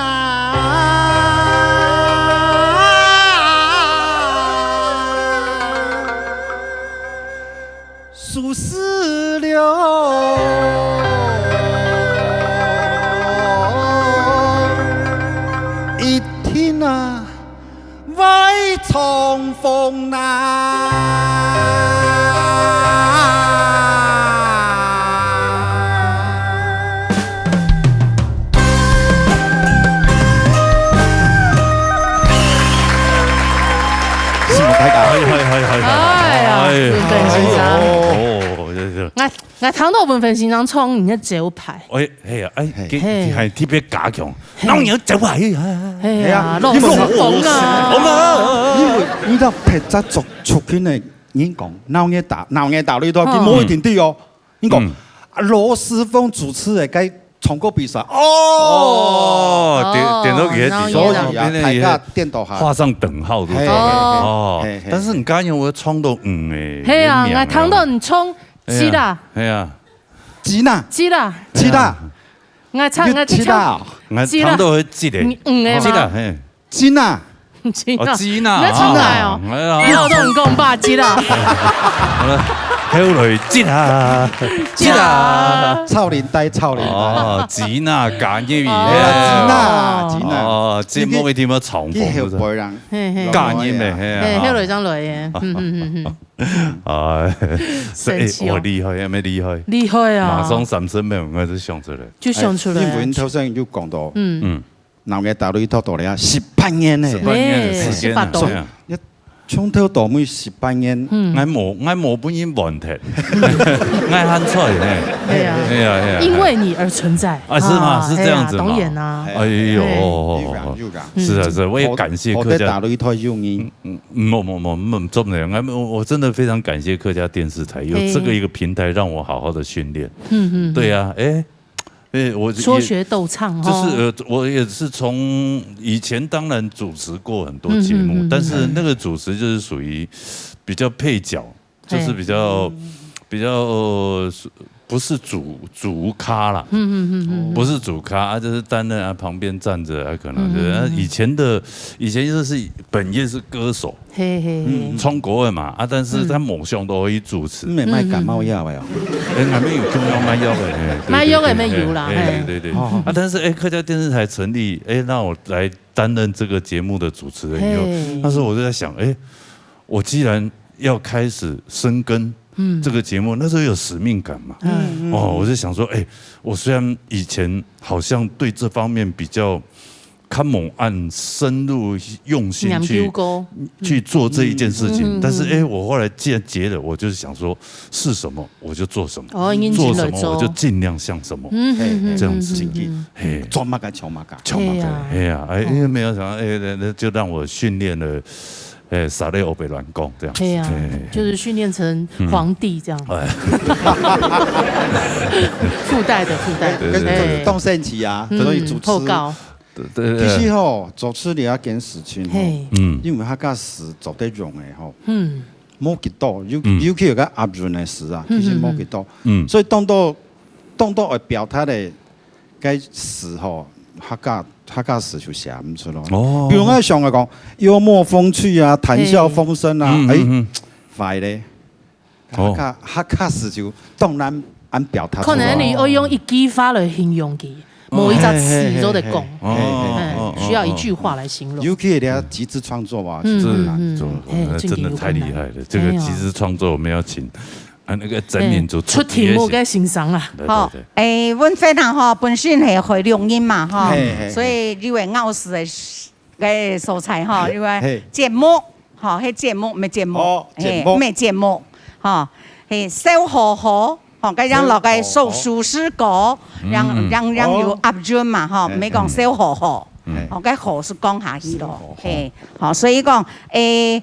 舒適了，一定啊，會重逢啊。 希望大家。係，係，係，係，係。哎呀，哎，係，係，係。哎喲。哦，這，這。𠊎，𠊎聽到文芬先生唱你个招牌。哎，係啊，哎，係。佢，佢還特別加強，嘿。鬧熱个招牌啊。係啊，係啊，螺螄粉啊。因為你知道，別隻族，族群个人講，鬧熱打，鬧熱打雷同，佢無一定對哦。 你講，嗯。啊，螺螄粉主持个該唱歌比賽，哦。哦，顛，顛倒佢个，哦，鬧熱啊。所以啊，大家顛倒下。畫上等號，對不對？嘿，嘿，嘿，哦，嘿，嘿，但是你剛剛有唱到嗯誒，係啊，你名啊。𠊎聽到你唱，係啊，係啊。係啊。吉娜。吉娜。吉娜。𠊎唱，𠊎唱。吉娜。𠊎聽到係吉个。嗯，嗯，誒嘛。吉娜，嘿。 吉娜。吉娜。哦，吉娜，你在唱哪哦？哎呀。你有同你講吧，吉娜。後來吉娜，吉娜。吉娜。臭奶呆，臭奶呆。哦，吉娜，加入去，哦。係啊，吉娜，吉娜。哦，節目一定要重複，佢，佢後輩人。係，係。加入咩，係啊。係，後來正來个。嗯，嗯，嗯，嗯。哎，所以，神奇哦。哇，厲害，有沒有厲害？厲害啊。馬上三十秒，我就想出來。就想出來啊。哎，因為頭先就講到，嗯。嗯。 鬧熱打雷同到了啊，十八年呢。十八年的時間啊，哎，十八冬。係啊。一，从头到尾十八年，嗯，俺无，俺无分人忘忒，俺还在呢。对啊，对啊，对啊。因为你而存在啊，是吗？啊，是这样子吗？哎呀，当然啊。哎呦，哎，有感，有感。是啊，是啊，我也感谢客家。我在大陆一套有你。嗯，嗯，没，没，没，没，真的，俺，我，我真的非常感谢客家电视台，有这个一个平台让我好好的训练。嗯，嗯，嗯。对啊，哎，哎，我也说学逗唱哦。就是，呃，我也是从以前当然主持过很多节目，嗯，嗯，嗯，嗯。但是那个主持就是属于比较配角，就是比较，嘿。比较，呃，不是主，主咖啦。嗯，嗯，嗯，嗯，嗯。不是主咖，啊，就是担任啊，旁边站着啊，可能就是，嗯，嗯，嗯。啊，以前的，以前就是本业是歌手，嘿，嘿，嘿。唱歌的嘛，啊，但是他某项都可以主持。嗯。你也卖感冒药的哦。哎，还没有，就没有卖药的，哎，对，卖药的没有啦，对，对，嘿。对，对，对。哦。啊，但是，哎，客家电视台成立，哎，让我来担任这个节目的主持人以后，嘿。那时候我就在想，哎，我既然要开始深耕嗯。这个节目，那时候有使命感嘛。嗯。哦，我就想说，哎，我虽然以前好像对这方面比较看猛按深入用心去，研究过。去做这一件事情，嗯。但是，哎，我后来既然接了，我就是想说，是什么我就做什么，哦，已经做什么我就尽量像什么，嗯，嗯，嗯，这样子。嗯，嗯，嗯。嘿。做么个像么个。像么个，嘿啊。嘿啊，哎，因为没有想到，哎，那，那就让我训练了，哎，啥嘞，我被乱讲这样子。对啊，嘿，嘿，嘿。就是训练成皇帝这样。嗯。哎。附带的，附带的。对，对，对。哎。当神奇啊，嗯，所以主持，后告。对，对，对。其实吼，主持你要跟事情吼，嘿。嗯。因为他个事做得用的吼，嗯。无几多，尤，嗯。尤其有个押韵的事啊，嗯，其实无几多。嗯，嗯。所以当多，当多会表达的 个词吼，客家，客家词就寫毋出咯。哦。比如我想个講，幽默風趣啊，談笑風生啊，嘿。嗯，哎，嗯，嗯。壞咧。哦。客家，客家詞就當難，難表達出來。可能你要用一句話來形容佢，哦。某一隻詞做得講。嘿，嘿，嘿，嘿，嘿，嘿。哦，哦，哦，哦。嗯，需要一句話來形容。尤其你要集資創作啊，嗯，其實很難。嗯，嗯，嗯。嘿，那真的太厲害了，真的有困難。这个集资创作我们要请 啊，那个真民族，哎，出題目个先生啦。对，对，好，对。哎，阮非常好，本身系海陆人嘛，吼，嘿，嘿，所以因为老师的个所在，吼，因为嘿。节目，吼，迄节目，没节目，哦，嘿，节目。没节目，吼，嘿，笑呵呵，吼，该样老个笑呵呵。手势歌，让，嗯。让，让有押韵嘛，吼，哦。没讲笑呵呵，嗯。吼，该呵是讲下去咯，笑呵呵。嘿，好，所以讲，哎，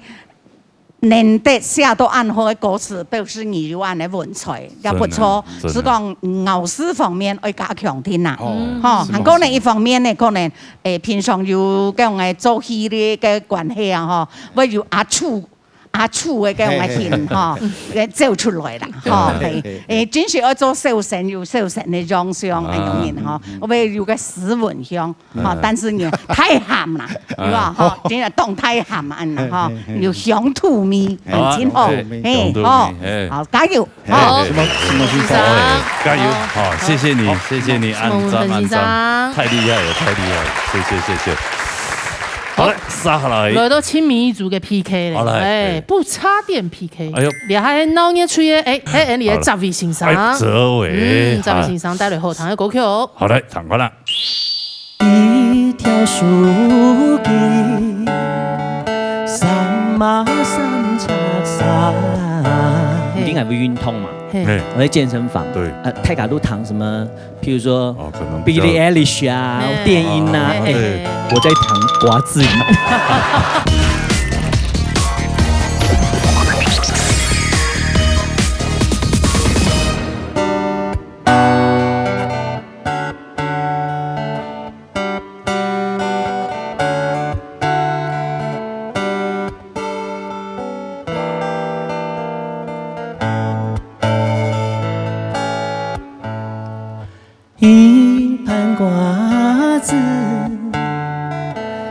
能得写到恁好个歌詞，表示你有恁个文采，也不错。真的，真的。是讲咬字方面爱加强点啦。哦，吼，是，还过呢，是。一方面呢，可能，诶，平常有摎个做戏个个关系啊，吼，会有阿楚，阿楚个摎个音，嘿，嘿，嘿。吼，来走出来啦，吼，嘿，嘿，嘿，嘿。诶，真是要做小生，有小生个样相，啊。个样人，吼，嗯，嗯，嗯。会有个斯文香。 吼，嗯。但是你太鹹啦，啊。係吧？吼，真係當太鹹恁啦，吼，嘿，嘿，嘿。有鄉土味，好啊，很清楚。嘿，嘿，嘿，鄉土味，吼，嘿。好，加油，嘿，好。嘿，什麼，什麼先生？好，哎，加油，好，好，謝謝你，好。謝謝你，好。按讚，按讚，太厲害了，太厲害了，謝謝，謝謝。好嘞，接下來。來到親民一族个P K咧，好來，哎，哎。不插電P K，哎呦。你還鬧熱吹个，哎，嘿，哎，你个好了。哲偉先生。哎，哲偉，嗯，哲偉先生帶來好聽个歌曲哦。好，來，聽看啦。 一條樹枝，三碼三尺三。嘿。你應該會運動嘛？嘿。嘿。我在健身房。對。呃，大家都聽什麼？譬如說，哦，可能比較Billie Eilish啊，嘿。電音啊，哦，哎，對。我在彈瓜子。一盤瓜子，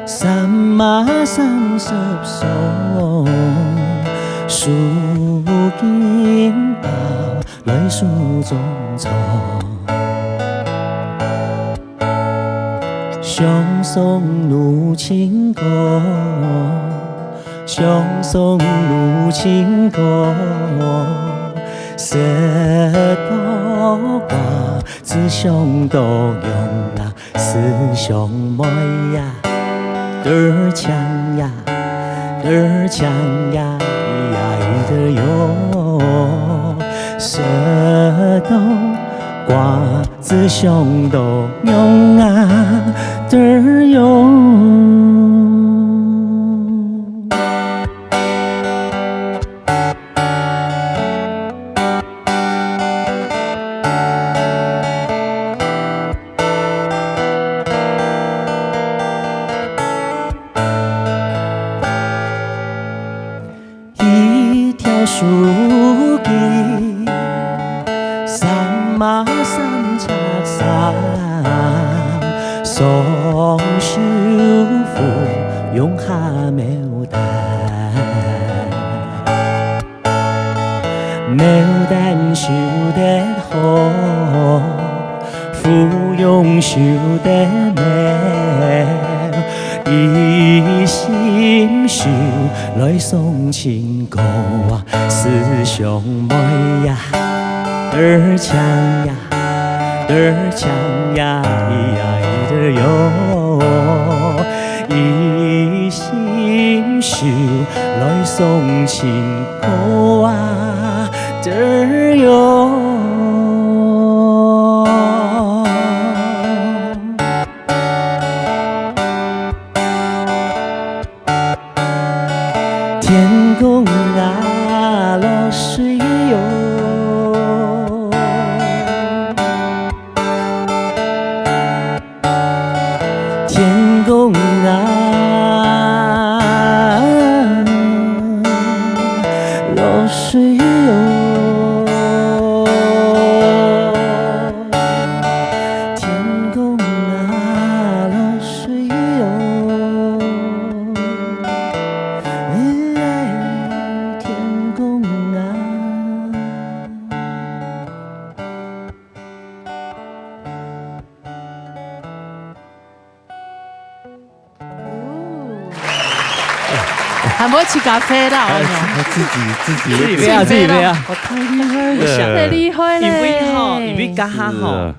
三碼三十雙，數金包 來數中錯。相送女親哥，相送女親哥，食到瓜子想到娘啊， 師兄妹呀，對兒情呀，得儿强呀呀一得哟，舌头瓜子香到娘啊得儿哟。一条树枝，三码三尺三，双手扶用下牡丹。 牡丹绣得好，芙蓉绣得美，一心绣來送親哥啊，四兄妹呀，得儿强呀。 得儿强呀，咿呀咿得儿哟，一心绣来送亲哥啊，得儿哟。 天公啊，落水哟。天公啊，落水哟。天公啊，落水哟。 哎，天公啊。哦，还没去咖啡啦，哎，哦，他自己，自己，自己飞啊，自己飞啊。好，太厉害了。太厉害了。因为吼，因为刚刚吼，是啊。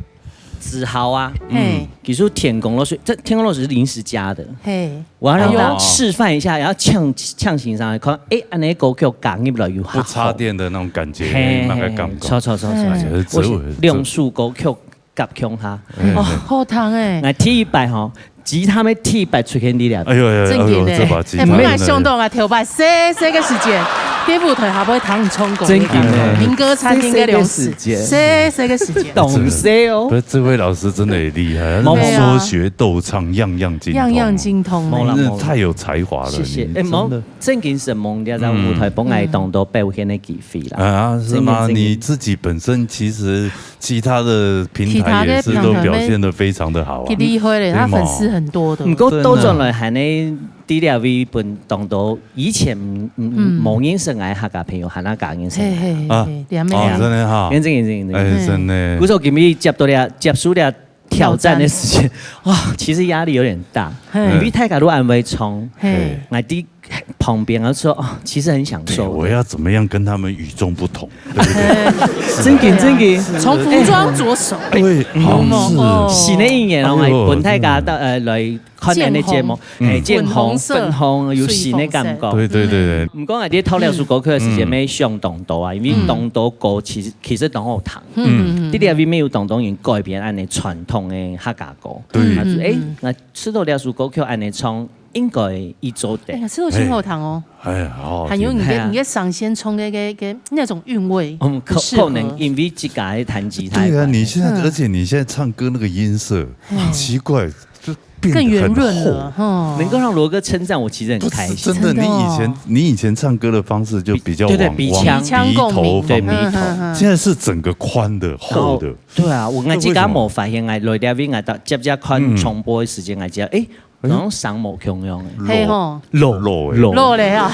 子豪啊，嘿。其实天公落水，这天公落水是临时加的。嘿。 我要让他示范一下，哎呦。然后唱，唱先生看，哎，恁呢歌曲加入來有較好。不插電的那種感覺，嘿，那个感覺。嘿，錯，錯，錯，錯，哎。錯。哎，這，我是兩首歌曲夾共下。嗯。哦，好聽哎。來，第一擺吼，吉他的第一擺出現在這。哎呦，哎呦，正經的。哎呦，這把吉他真的。哎，本來想到啊，頭擺細細个時節，在舞台下會聽唱歌的，正經的。民歌餐廳个兩首，細細个時節。細細个時節。懂事哦。不是，智慧老師真的也厲害，他是說學逗唱，對啊。樣樣精通。樣樣精通。無啦，真的太有才華了，謝謝。你真的。哎，無， 正經承蒙這隻舞台，嗯。分𠊎當多表現个機會啦。啊，是嗎？正經，正經。你自己本身其實其他的平台也是都表現得非常的好啊。其他的平台乜，佢厲害咧，對嘛？佢粉絲很多的。毋過倒轉來還係，在這位分當多以前，嗯，嗯。無認識个客家朋友，還較認識。嘿，嘿，嘿，啊。嘿，兩位。哦，真的哈。正經，正經，正經。哎，真的。故所今日接到這，接受這 挑戰个時間，挑戰。哇，其實壓力有點大，嘿。因為大家都恁會唱，嘿。𠊎在旁邊，然後說，哦，其實很享受的。對，我要怎麼樣跟他們與眾不同，對不對？正經，正經。從服裝着手。對，嗯，有沒有？是。哦。新个一年哦，哎呦，本大家到，呃，來看恁呢節目，見紅。哎，見紅，粉紅色，粉紅，有新个感覺。水紅色。對，對，對，對。毋過啊，你在挑這首歌曲个時間，嗯。乜想當多啊，因為當多歌其實，其實當好聽。 嗯，嗯，嗯。在這位乜有當多人改編恁呢傳統个客家歌。對。啊，就，嗯，嗯，哎，嗯。𠊎試著這首歌曲恁呢唱，應該佢做得。哎呀，這首真好聽哦。哎，好好聽。還有你的，哎呀。你的聲線唱个，个，个那種韻味，嗯，可，很適合。可能因為自家个彈吉他的關係。對啊，你現在，嗯。而且你現在唱歌那個音色，嗯。奇怪，就變得很厚。更圓潤了，哈。能夠讓羅哥稱讚我，其實很開心。不是，真的，真的哦。你以前，你以前唱歌的方式就比較往，對，對，鼻腔。往鼻頭方面。鼻腔共鳴。對，鼻頭。嗯，嗯，嗯。現在是整個寬的、厚的。哦，對啊，𠊎自家無發現，𠊎來這位，𠊎到，接接看重播个時間，𠊎知，哎，好像聲無共樣个。嘿吼。老，老，老，老。老了啊，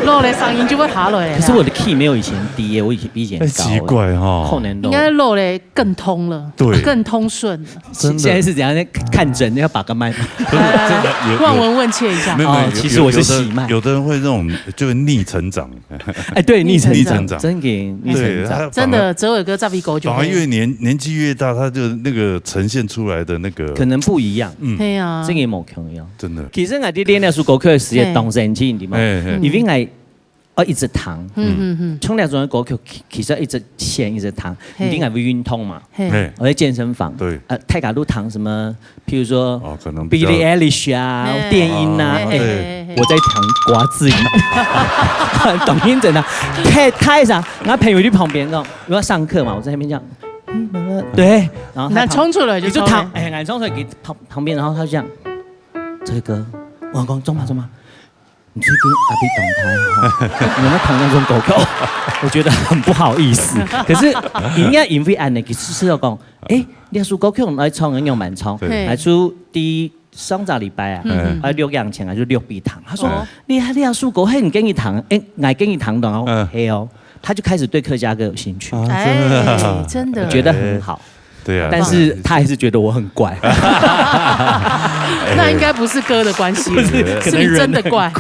老了聲音就會下來了啦。可是我的key沒有以前低耶，我以前比以前高耶。哎，奇怪哈。可能老。應該老了更通了，對。更通順了。 真的。現在是怎樣？看診要把個麥嗎？不是，真的有，有，望聞問切一下。沒有，沒有，哦，有，其實我是喜脈。有的，有的人會那種，就逆成長。哎，對，逆成長，逆成長。真的，逆成長。對，他反而真的，哲偉哥這邊講就對。反而越年，年紀越大，他就那個呈現出來的那個可能不一樣。嗯。對啊。這個也無可真的。其實𠊎在練這首歌曲个時節，嘿。當生氣，你知嗎？嘿，嘿。因為𠊎愛一直彈，嗯，嗯，嗯。唱這種个歌曲，其，其實一直練，一直彈，嘿。一定還會運動嘛。嘿。嘿。我在健身房，對。呃，大家都彈什麼，譬如說，哦，可能比較，Billie Eilish啊，嘿。電音啊，嘿，哎，嘿，嘿，嘿。我在彈瓜子音，當認真啊，太，太上，然後朋友在旁邊，你知道，我要上課嘛，我在那邊這樣，嗯，對，然後他彈，那衝出來就衝了。你就彈，哎，你衝出來給旁，旁邊，然後他就這樣，這個，我講中嗎，中嗎？ 你最近壓力當大哦，你有沒有彈那種歌曲？我覺得很不好意思。可是人家因為恁樣，佢試試講，哎，這首歌曲來唱，仰般唱？對。來出第上隻禮拜啊，嗯。啊，錄影前啊，就錄俾佢聽。他說，哦。你，你這首歌，嘿，你跟佢彈，哎，𠊎跟佢彈的哦，嗯。嘿哦，他就開始對客家歌有興趣。啊，真的啊。哎，真的。我覺得很好。 對啊。但是他還是覺得我很怪。那應該不是歌的關係，不是，可能人很怪。是你真的怪。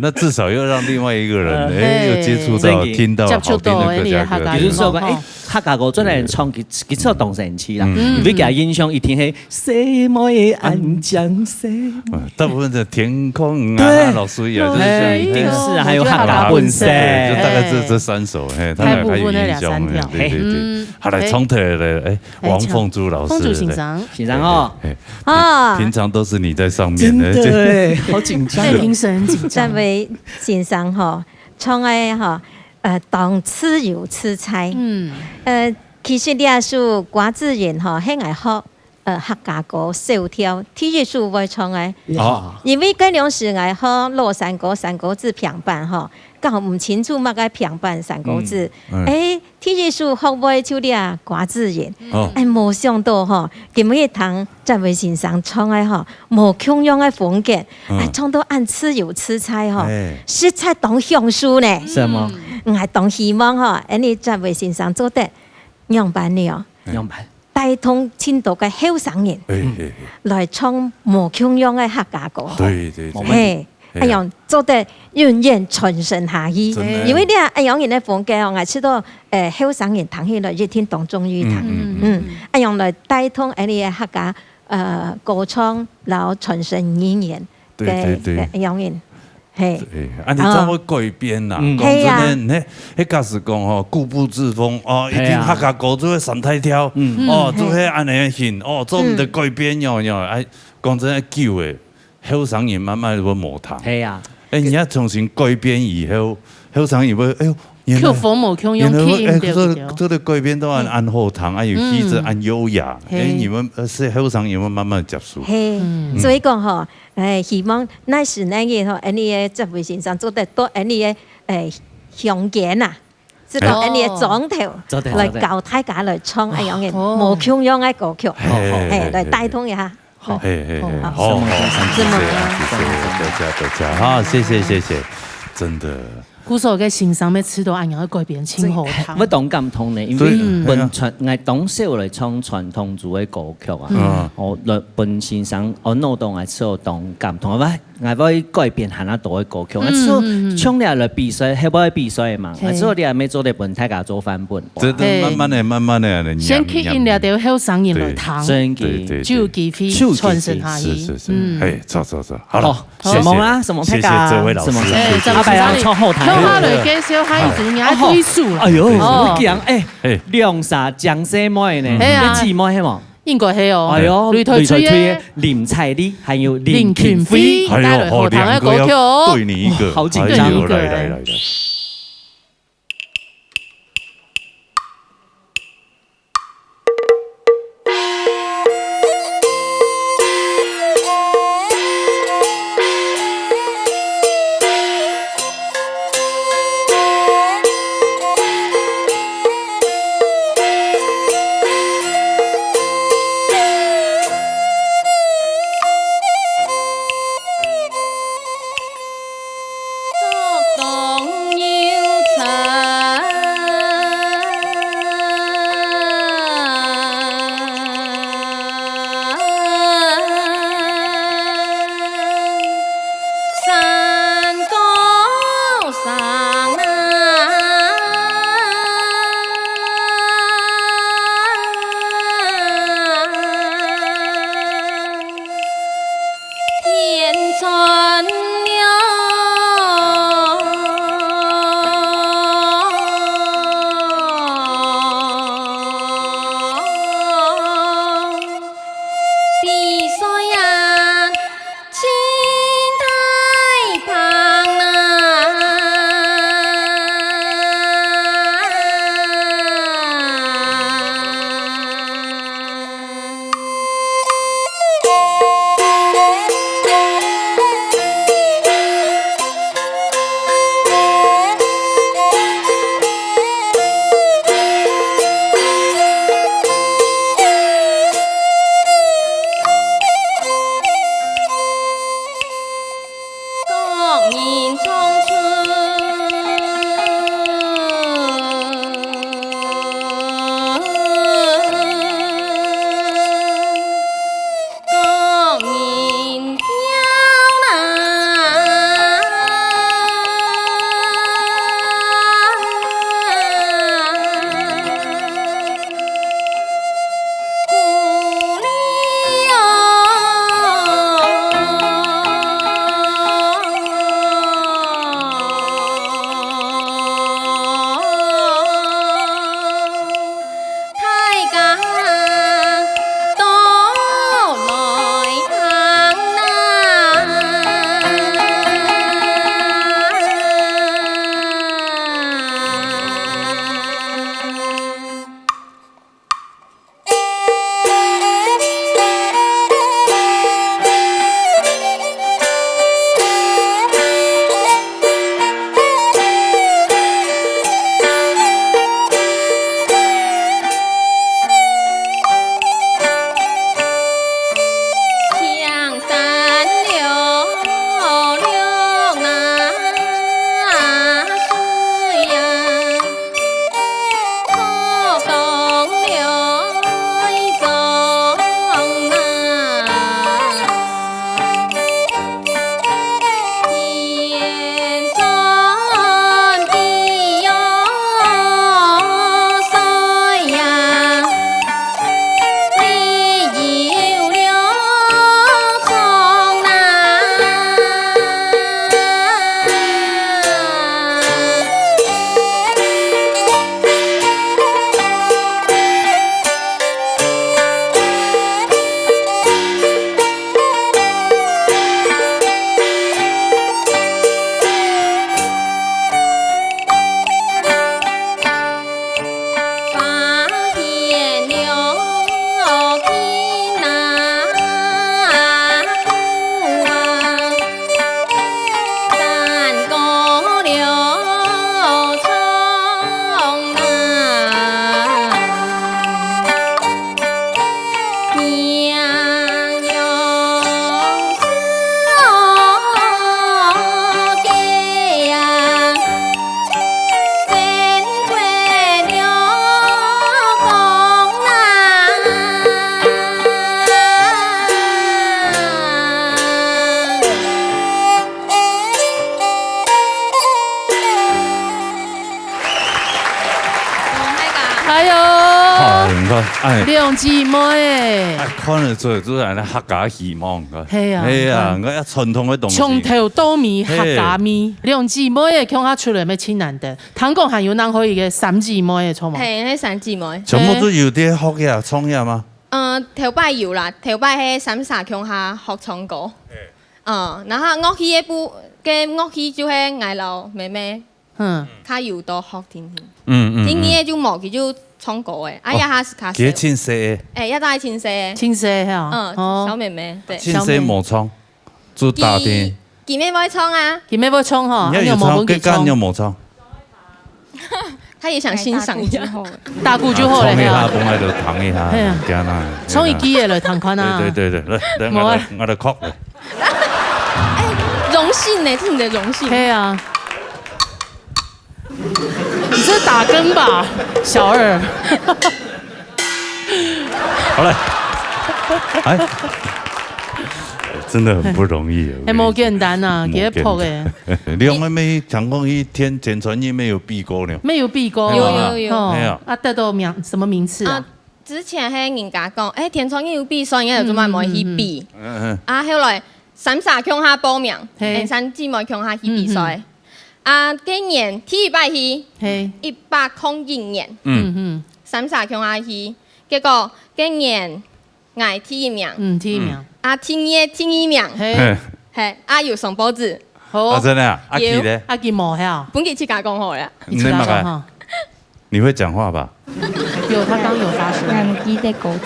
那至少又讓另外一個人，呃，哎，又接觸到，嘿。聽到好聽的客家歌曲。接觸到，哎，你的客家歌。比如說，哎，客家歌，做得人唱，其，其實當神奇啦。嗯。你會給他印象，一定係細妹的安江細妹。嗯，大部分的天空啊，對。老師也就是這樣。哎，一定是啊，還有客家本色。對，就大概這，這三首，嘿，他們還有印象，大部分那兩三條。嘿，對，對，對。嗯。好，來，哎。唱起來，哎。 哎，王鳳珠老師，鳳珠先生。先生哦。對，對，哎，啊。平，平常都是你在上面的，真的哎，好緊張哦。哎，評審很緊張。這位先生吼，唱个吼，呃，當自由自在。嗯。呃，其實這首瓜子仁吼，係𠊎學，呃，客家歌小調，第一首會唱个。哦。因為該當時𠊎學老山歌，山歌子評判吼，搞毋清楚麼个評判山歌子。嗯，嗯。哎， 第一首學會就這瓜子仁。哦。哎，無想到吼，今日聽這位先生唱个吼，無共樣个風格，嗯。哎，唱到恁自由自在吼，哎。實在當享受呢。係無？嗯，𠊎當希望吼，恁呢這位先生做得仰般呢哦？仰般？帶動盡多个後生人，哎，哎，哎。來唱無共樣个客家歌。對，對，對。嘿。 哎呀。恁樣做得永遠傳承下去。真的。因為這恁樣人个風格哦，𠊎知道，呃，後生人聽起來一定當中意聽。嗯，嗯，嗯。嗯，恁樣來帶動恁呢个客家，呃，歌唱，然後傳承語言个，對，對，對。个恁樣人，嘿。哎，恁呢正會改變啦。哦。嗯。講真个，係啊。你，迄假使講吼，固步自封，哦，一定，係啊。客家歌就會三大調，嗯。哦，嗯，就係恁呢型，哦，做毋得改變，嘿。有，有，哎，講真个，久誒， 後生人慢慢會無聽。係啊。哎，你要重新改變以後，後生人會，哎喲，原來，曲風無共樣，原來會，哎，氣音對不對？做，做得改變到恁，嗯。恁好聽，哎，有氣質，嗯。恁優雅。嘿。哎，你們，呃，是後生人會慢慢接受。嘿，嗯。所以講吼，哎，希望那時那日吼，恁呢个這位先生做得到恁呢个，哎，鄉間啊， 知道恁呢个莊頭，哦。莊頭，來教大家來唱恁樣个，哦。無共樣个歌曲，嘿，嘿，嘿，來帶動一下。好。嘿，嘿，嘿，好，好，好，好，謝謝，謝謝，多謝，多謝，哈，謝謝，謝謝，真的。故所个先生乜知道恁樣个改變，真好聽。我當感動呢，因為，對，本傳，哎呀。𠊎當少來唱傳統族个歌曲啊。嗯。哦，來本先生，哦，弄到𠊎知道當感動，啊， 𠊎會改變還較多个歌曲，嗯，啊，之後，嗯，嗯。像你來比賽，係會比賽嘛，嘿。啊，之後你還沒做得分大家做範本。真的，嘿。慢慢的，慢慢的，先吸引了後生人來聽，對，對，對，對。就有機會傳承下去。是，是，是，嗯。哎，走，走，走，好了，好，謝謝，承蒙啦，承蒙大家，謝謝這位老師，承蒙，哎，阿伯啊，坐後台。共下來介紹下一組，你愛對手啦。哎喲，哦。你講，哎，哎。兩儕靚細妹呢，哎呀。你姊妹係無？ 應該係哦。哎喲，擂台吹个，擂台吹个林采莉，還有林林勤輝。勤輝，哎喲，帶來好聽个歌曲哦。好，兩個要對你一個。好緊張。哎喲，來，來，來，來。各人唱出。各人跳呐。 大家都來聽啊！ 哎喲，哎，你看，哎，兩姊妹欸。哎，看得出，就是恁樣客家戲嘛，你看。係啊，係啊，你看。你看，要傳統的東西。從頭到尾客家味，嘿。兩姊妹欸，共下出來乜盡難得。聽講還有人可以个三姊妹欸，著無？係，係三姊妹。全部都有在學呀，唱呀嗎？嗯，頭擺有啦，頭擺係三儕共下學唱歌。嗯，然後樂器个部，个樂器就係𠊎摎妹妹 嗯。較有多學定定。嗯，嗯，嗯。今年就無，佢就唱歌欸，啊，哦，這下係較少。佢係盡細个。欸，這下盡細个。盡細个哦。嗯，哦。小妹妹，對。盡細無唱，就打定。佢，佢乜會唱啊。佢乜會唱吼，你也有唱，啊，你有無分佢唱？佢敢有無唱？他也想欣賞一下。哎，打鼓就好了。打鼓就好了，唱一下，嘿啊。本來就彈一下，嘿啊。嘿啊。唱一句仔來聽看啊。對，對，對，對，來，來，無啊。我來，我來曲來。哎，榮幸呢，這是你的榮幸。嘿啊。 你這打更吧，小二。好嘞。哎，真的很不容易耶，欸，無簡單啊，我跟你講。幾个拍欸。你有沒有聽講去田，田川音沒有比過呢？沒有比過。有，有，有。哦，哎呀。啊，得到名，什麼名次啊？啊，之前係人家講，欸，田川音有比賽，應該有做麼个無去比。嗯，嗯，嗯。嗯，嗯。啊，後來三儕共下報名，嘿。𫣆三姊妹共下去比賽。嗯，嗯。啊，該年第一擺去，嘿。一百空一年，嗯。嗯，嗯。三儕共下去，結果該年𠊎第一名。嗯，第一名。嗯。啊，第二，第二名。嘿。嘿。嘿，啊，有送報紙。好。啊，真的啊？啊，有。佢咧？啊，佢無係啊？分佢自家講好了。你自家講哈。你會講話吧？有，他剛有發聲。𠊎毋記得歌詞。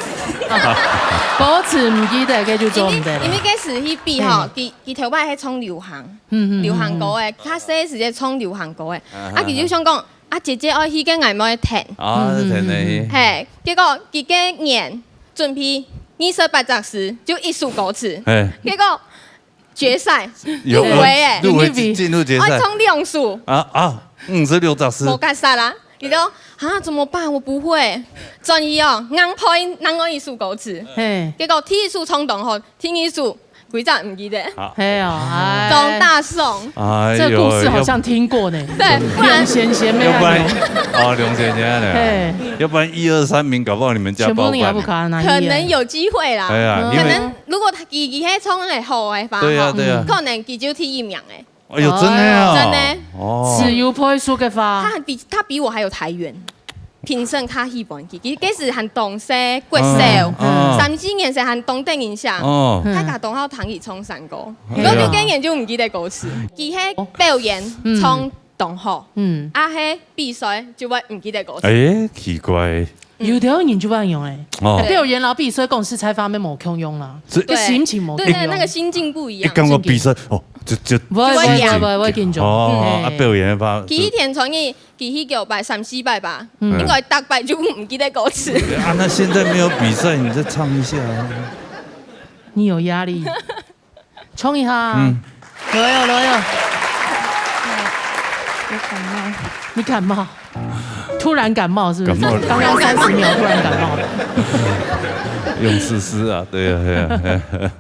歌詞毋記得，該就做毋得。因為，因為該時去比吼，嘿。佢，佢頭擺係唱流行，嗯，嗯，嗯，流行歌个，嗯。佢細時節唱流行歌个。啊，啊，佢就想講，啊，姐姐愛去，該𠊎乜愛聽。啊，嗯，嗯，聽得去。嗯，嗯。嘿，結果佢該年準備二十八隻字，就一首歌詞。嘿。結果決賽，有，入圍欸。入圍，進，進入決賽。愛唱兩首。啊，啊，五十六隻字。無結煞啦。佢就，啊，怎麼辦？我不會。轉去哦，硬背另外一首歌詞。嘿。結果第一首唱當好，第二首歸隻毋記得。好。嘿哦，哎。當大送。哎呦，這故事好像聽過呢。對，不然，龍先生咩？要不然，哦，龍先生呢？嘿。要不然一二三名，搞不好你們家包辦。全部都贏不卡那一頁。可能有機會啦。哎呀，嗯。因為可能如果佢，佢係唱得好的話，對呀，吼，對呀。可能佢就第一名欸。哎呦，真的哦。真的。哦。自由配速个話。他還比，他比我還有台源，評審較喜歡佢。其實該時還當細，國小，嗯，嗯。三四年生還當得人惜。哦。大家當好聽佢唱山歌。嗯。毋過就該年就毋記得歌詞。佢係表演，嗯。唱當好，嗯。啊係比賽就會毋記得歌詞。哎，奇怪。 有兜人就恁樣欸。哦。表演啦，比賽講實在話，乜無共樣啦，這，這心情無共樣。對，對，對，那個心境不一樣。一講到比賽，哦，就，就，不會，不會，不會，不會緊張。哦，啊，嘿。表演个話，佢一天傳你，佢去九擺、三四擺吧，嗯。應該逐擺就毋記得歌詞。啊，那現在沒有比賽，你再唱一下啊。你有壓力。 衝一下。嗯。來哦，來哦。我感冒。你感冒？突然感冒是不是？感冒了。剛剛三十秒突然感冒了。用試試啊，對啊，對啊。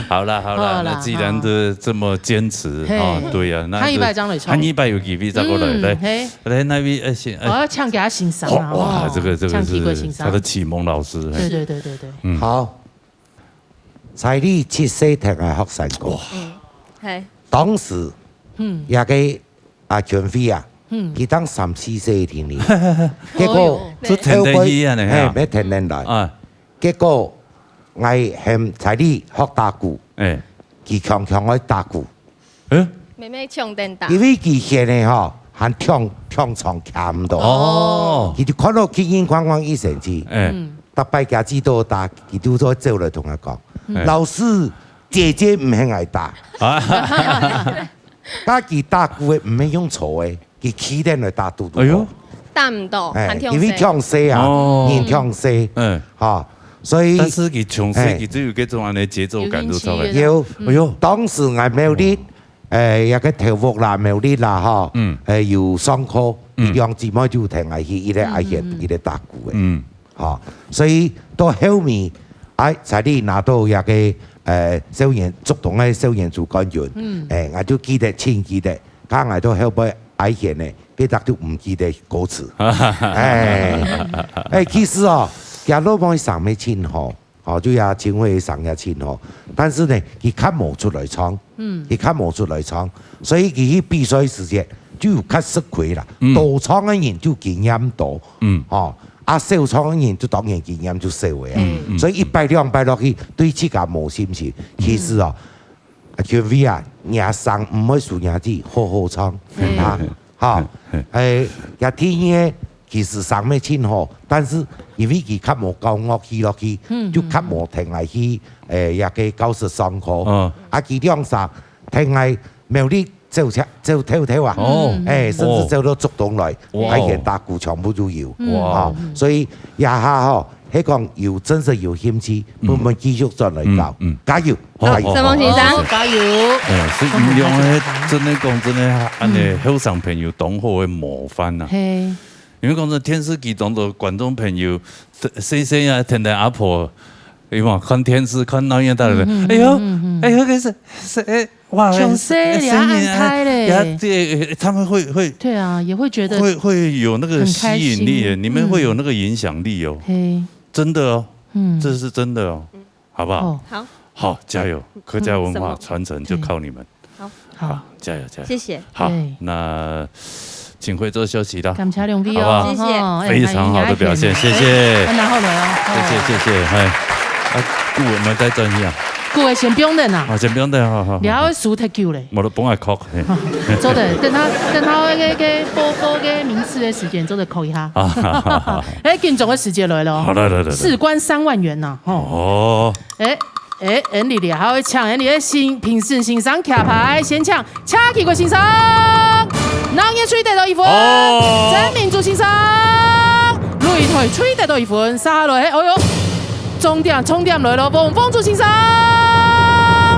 好啦，好啦，好啦，那既然都這麼堅持，嘿。哦，對啊，那就下一擺正來衝。下一擺有機會再過來，嗯，來，嘿。來，那位，呃，先，呃，我要唱給他欣賞啊，哇，哦，這個，這個是唱給他欣賞。他的啟蒙老師，嘿。對，對，對，對，對。嗯。好。 在你七歲聽个學生歌。哇。嗯，嘿。當時，嗯。這个啊，權威啊，嗯。佢當三四歲定定。結果，哎喲。這聽得起啊，你啊。嘿，乜聽得來。啊。結果，𠊎喊在你學打鼓，哎。佢強強愛打鼓。 欸？妹妹唱等打。因為佢現在吼，還唱，唱唱徛毋到。哦。佢就看到佢人框框一生氣，欸。嗯。逐擺佢知道打，佢就會走來同𠊎講：嗯。「老師，姐姐毋肯𠊎打。」啊。該佢打鼓个毋係用坐个，佢企等來打嘟嘟。哎喲。打毋到，欸，還忒細。因為忒細啊，哦。人忒細，嗯。哈，所以，但是佢從細，欸。佢就有這種恁樣節奏感就出來。有興趣个。有，嗯。哎喲。當時𠊎苗栗，哦。 誒，這个頭屋啦、苗栗啦，吼，嗯。誒，有上課，嗯。佢兩姊妹就跈𠊎去，一个阿賢，嗯，嗯，嗯。一个打鼓个。嗯。吼，所以到後面，哎，在你拿到這个，誒，少年，竹東个少年組冠軍，嗯。誒，𠊎就記得，盡記得，該𠊎到後背阿賢呢，佢就毋記得歌詞。哎，哎，其實哦，佢老妹生得盡好， 哦，就也盡會生也盡好。但是呢，佢較無出來唱，嗯。佢較無出來唱，所以佢去比賽時節就有較食虧啦。嗯。多唱个人就經驗多，嗯。哦，啊，少唱个人就當然經驗就少个啊。嗯，嗯。所以一擺兩擺落去，對自家無信心。嗯。其實哦，啊，權威啊，若生毋會輸若弟，好好唱，嗯。啊。 哈，嗯，嗯。誒，這第二个其實生得盡好，但是因為佢較無搞樂器落去，嗯，就較無跈𠊎去，誒，這个教室上課。嗯。啊，佢兩儕跈𠊎苗栗走車，走透透啊。哦。誒，甚至走到竹東來，哇。還演打鼓全部都有。哇。啊，所以這下吼， 係講有真實有興趣，嗯。慢慢繼續轉來搞。嗯，嗯。加油，好，加油。好，好，沈峰先生。好，加油。哎，所以你用个真的講真的，恁樣，嗯。後生朋友當好个模範啊。嘿。因為講真，電視機當多觀眾朋友，細，細細啊，聽到阿婆，哎嘛，看電視，看鬧熱大人，嗯，嗯，哎喲，嗯，嗯，嗯。哎喲，該是，是，哎， 哇，從細就恁大咧。哎，聲音啊，呀，對，他們會，會，對啊，也會覺得會，會有那個吸引力耶，很開心。你們會有那個影響力哦。嗯。嘿。真的哦，嗯。這是真的哦，好不好？哦。好。好，加油！客家文化传承就靠你们。好，加油，加油！谢谢。好，那请回座休息了，感谢两位哦，好不好？谢谢。非常好的表现，谢谢。很难后来哦，谢谢，谢谢，嗨。啊，顾我们再转一下。顾伟先不用等啊，啊，先不用等，好好。你还会输太久嘞。我都不爱哭。做得等他等他那个那个播播个名次的时间，做得扣一下。哎，紧张的时间来了，好来来来，事关三万元呐，吼。哦。 哎，哎，恁哩哩，好，請恁哩个評審先生徛牌，先請車啟國先生，男人吹得到一分，曾明珠先生，擂台吹得到一分，續下來，哎喲，重點重點來了，黃黃珠先生，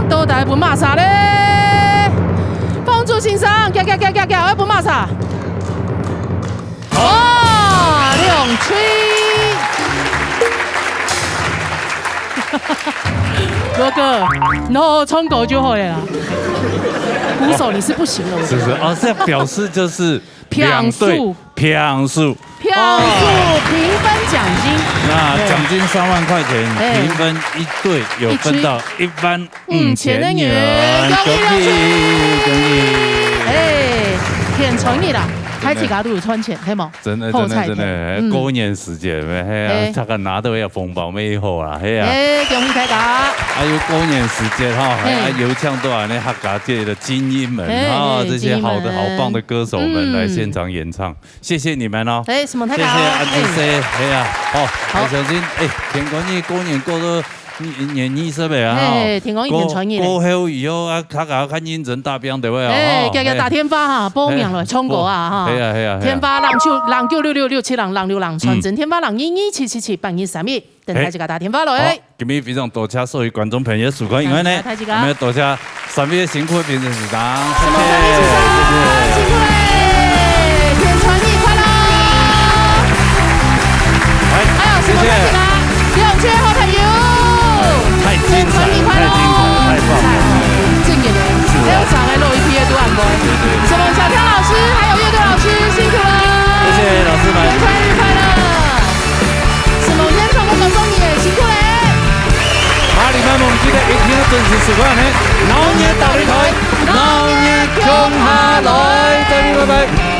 到底分麼儕咧？黃珠先生，遽遽遽遽遽，愛分麼儕？ 哇，兩吹！罗哥，no，唱歌就好了啦。鼓手你是不行了，我觉得。是不是？哦，这表示就是两队平手。平手。平手，平分奖金。那奖金三万块钱，平分一队有分到一万五千元，恭喜恭喜！哎，天穿日啦，大自家都有賺錢，係無？真的真的真的，過年時節咩，係啊，大家拿到个紅包咩好啦，係啊。哎，恭喜大家！還有過年時節哈，還有請到恁呢客家界的精英們哈，這些好的好棒的歌手們來現場演唱，謝謝你們哦！哎，什麼大家？謝謝安之星，係啊，哦，好，小心，哎，天光日過年過到 年二十个啊，嘿，天光日天穿日咧。過後以後啊，大家較認真打拚，對不對啊？哎，遽遽打電話哈，報名來唱歌啊哈。係啊係啊係啊。電話零九零九六六六七零零六零，傳真電話零二二七七七八二三一，等大家打電話來。好，今日非常多謝所有觀眾朋友收看，因為呢，大家，大家。我們要多謝 三位辛苦个評審先生，什麼三位先生，辛苦嘞！天穿日快樂！哎，哎呦，什麼大家，謝謝。兩千好朋友，太精彩了，天穿日快樂！太精彩了，太棒了。真的，是啊。還有上个老一批的都還沒。對對對。什麼小跳老師，還有樂隊老師，辛苦了！謝謝老師們。天穿日快樂！什麼煙囱跟观众也辛苦嘞！下禮拜我們記得一定要準時收看呢。鬧熱大擂台。 鬧熱共下來，再見，拜拜。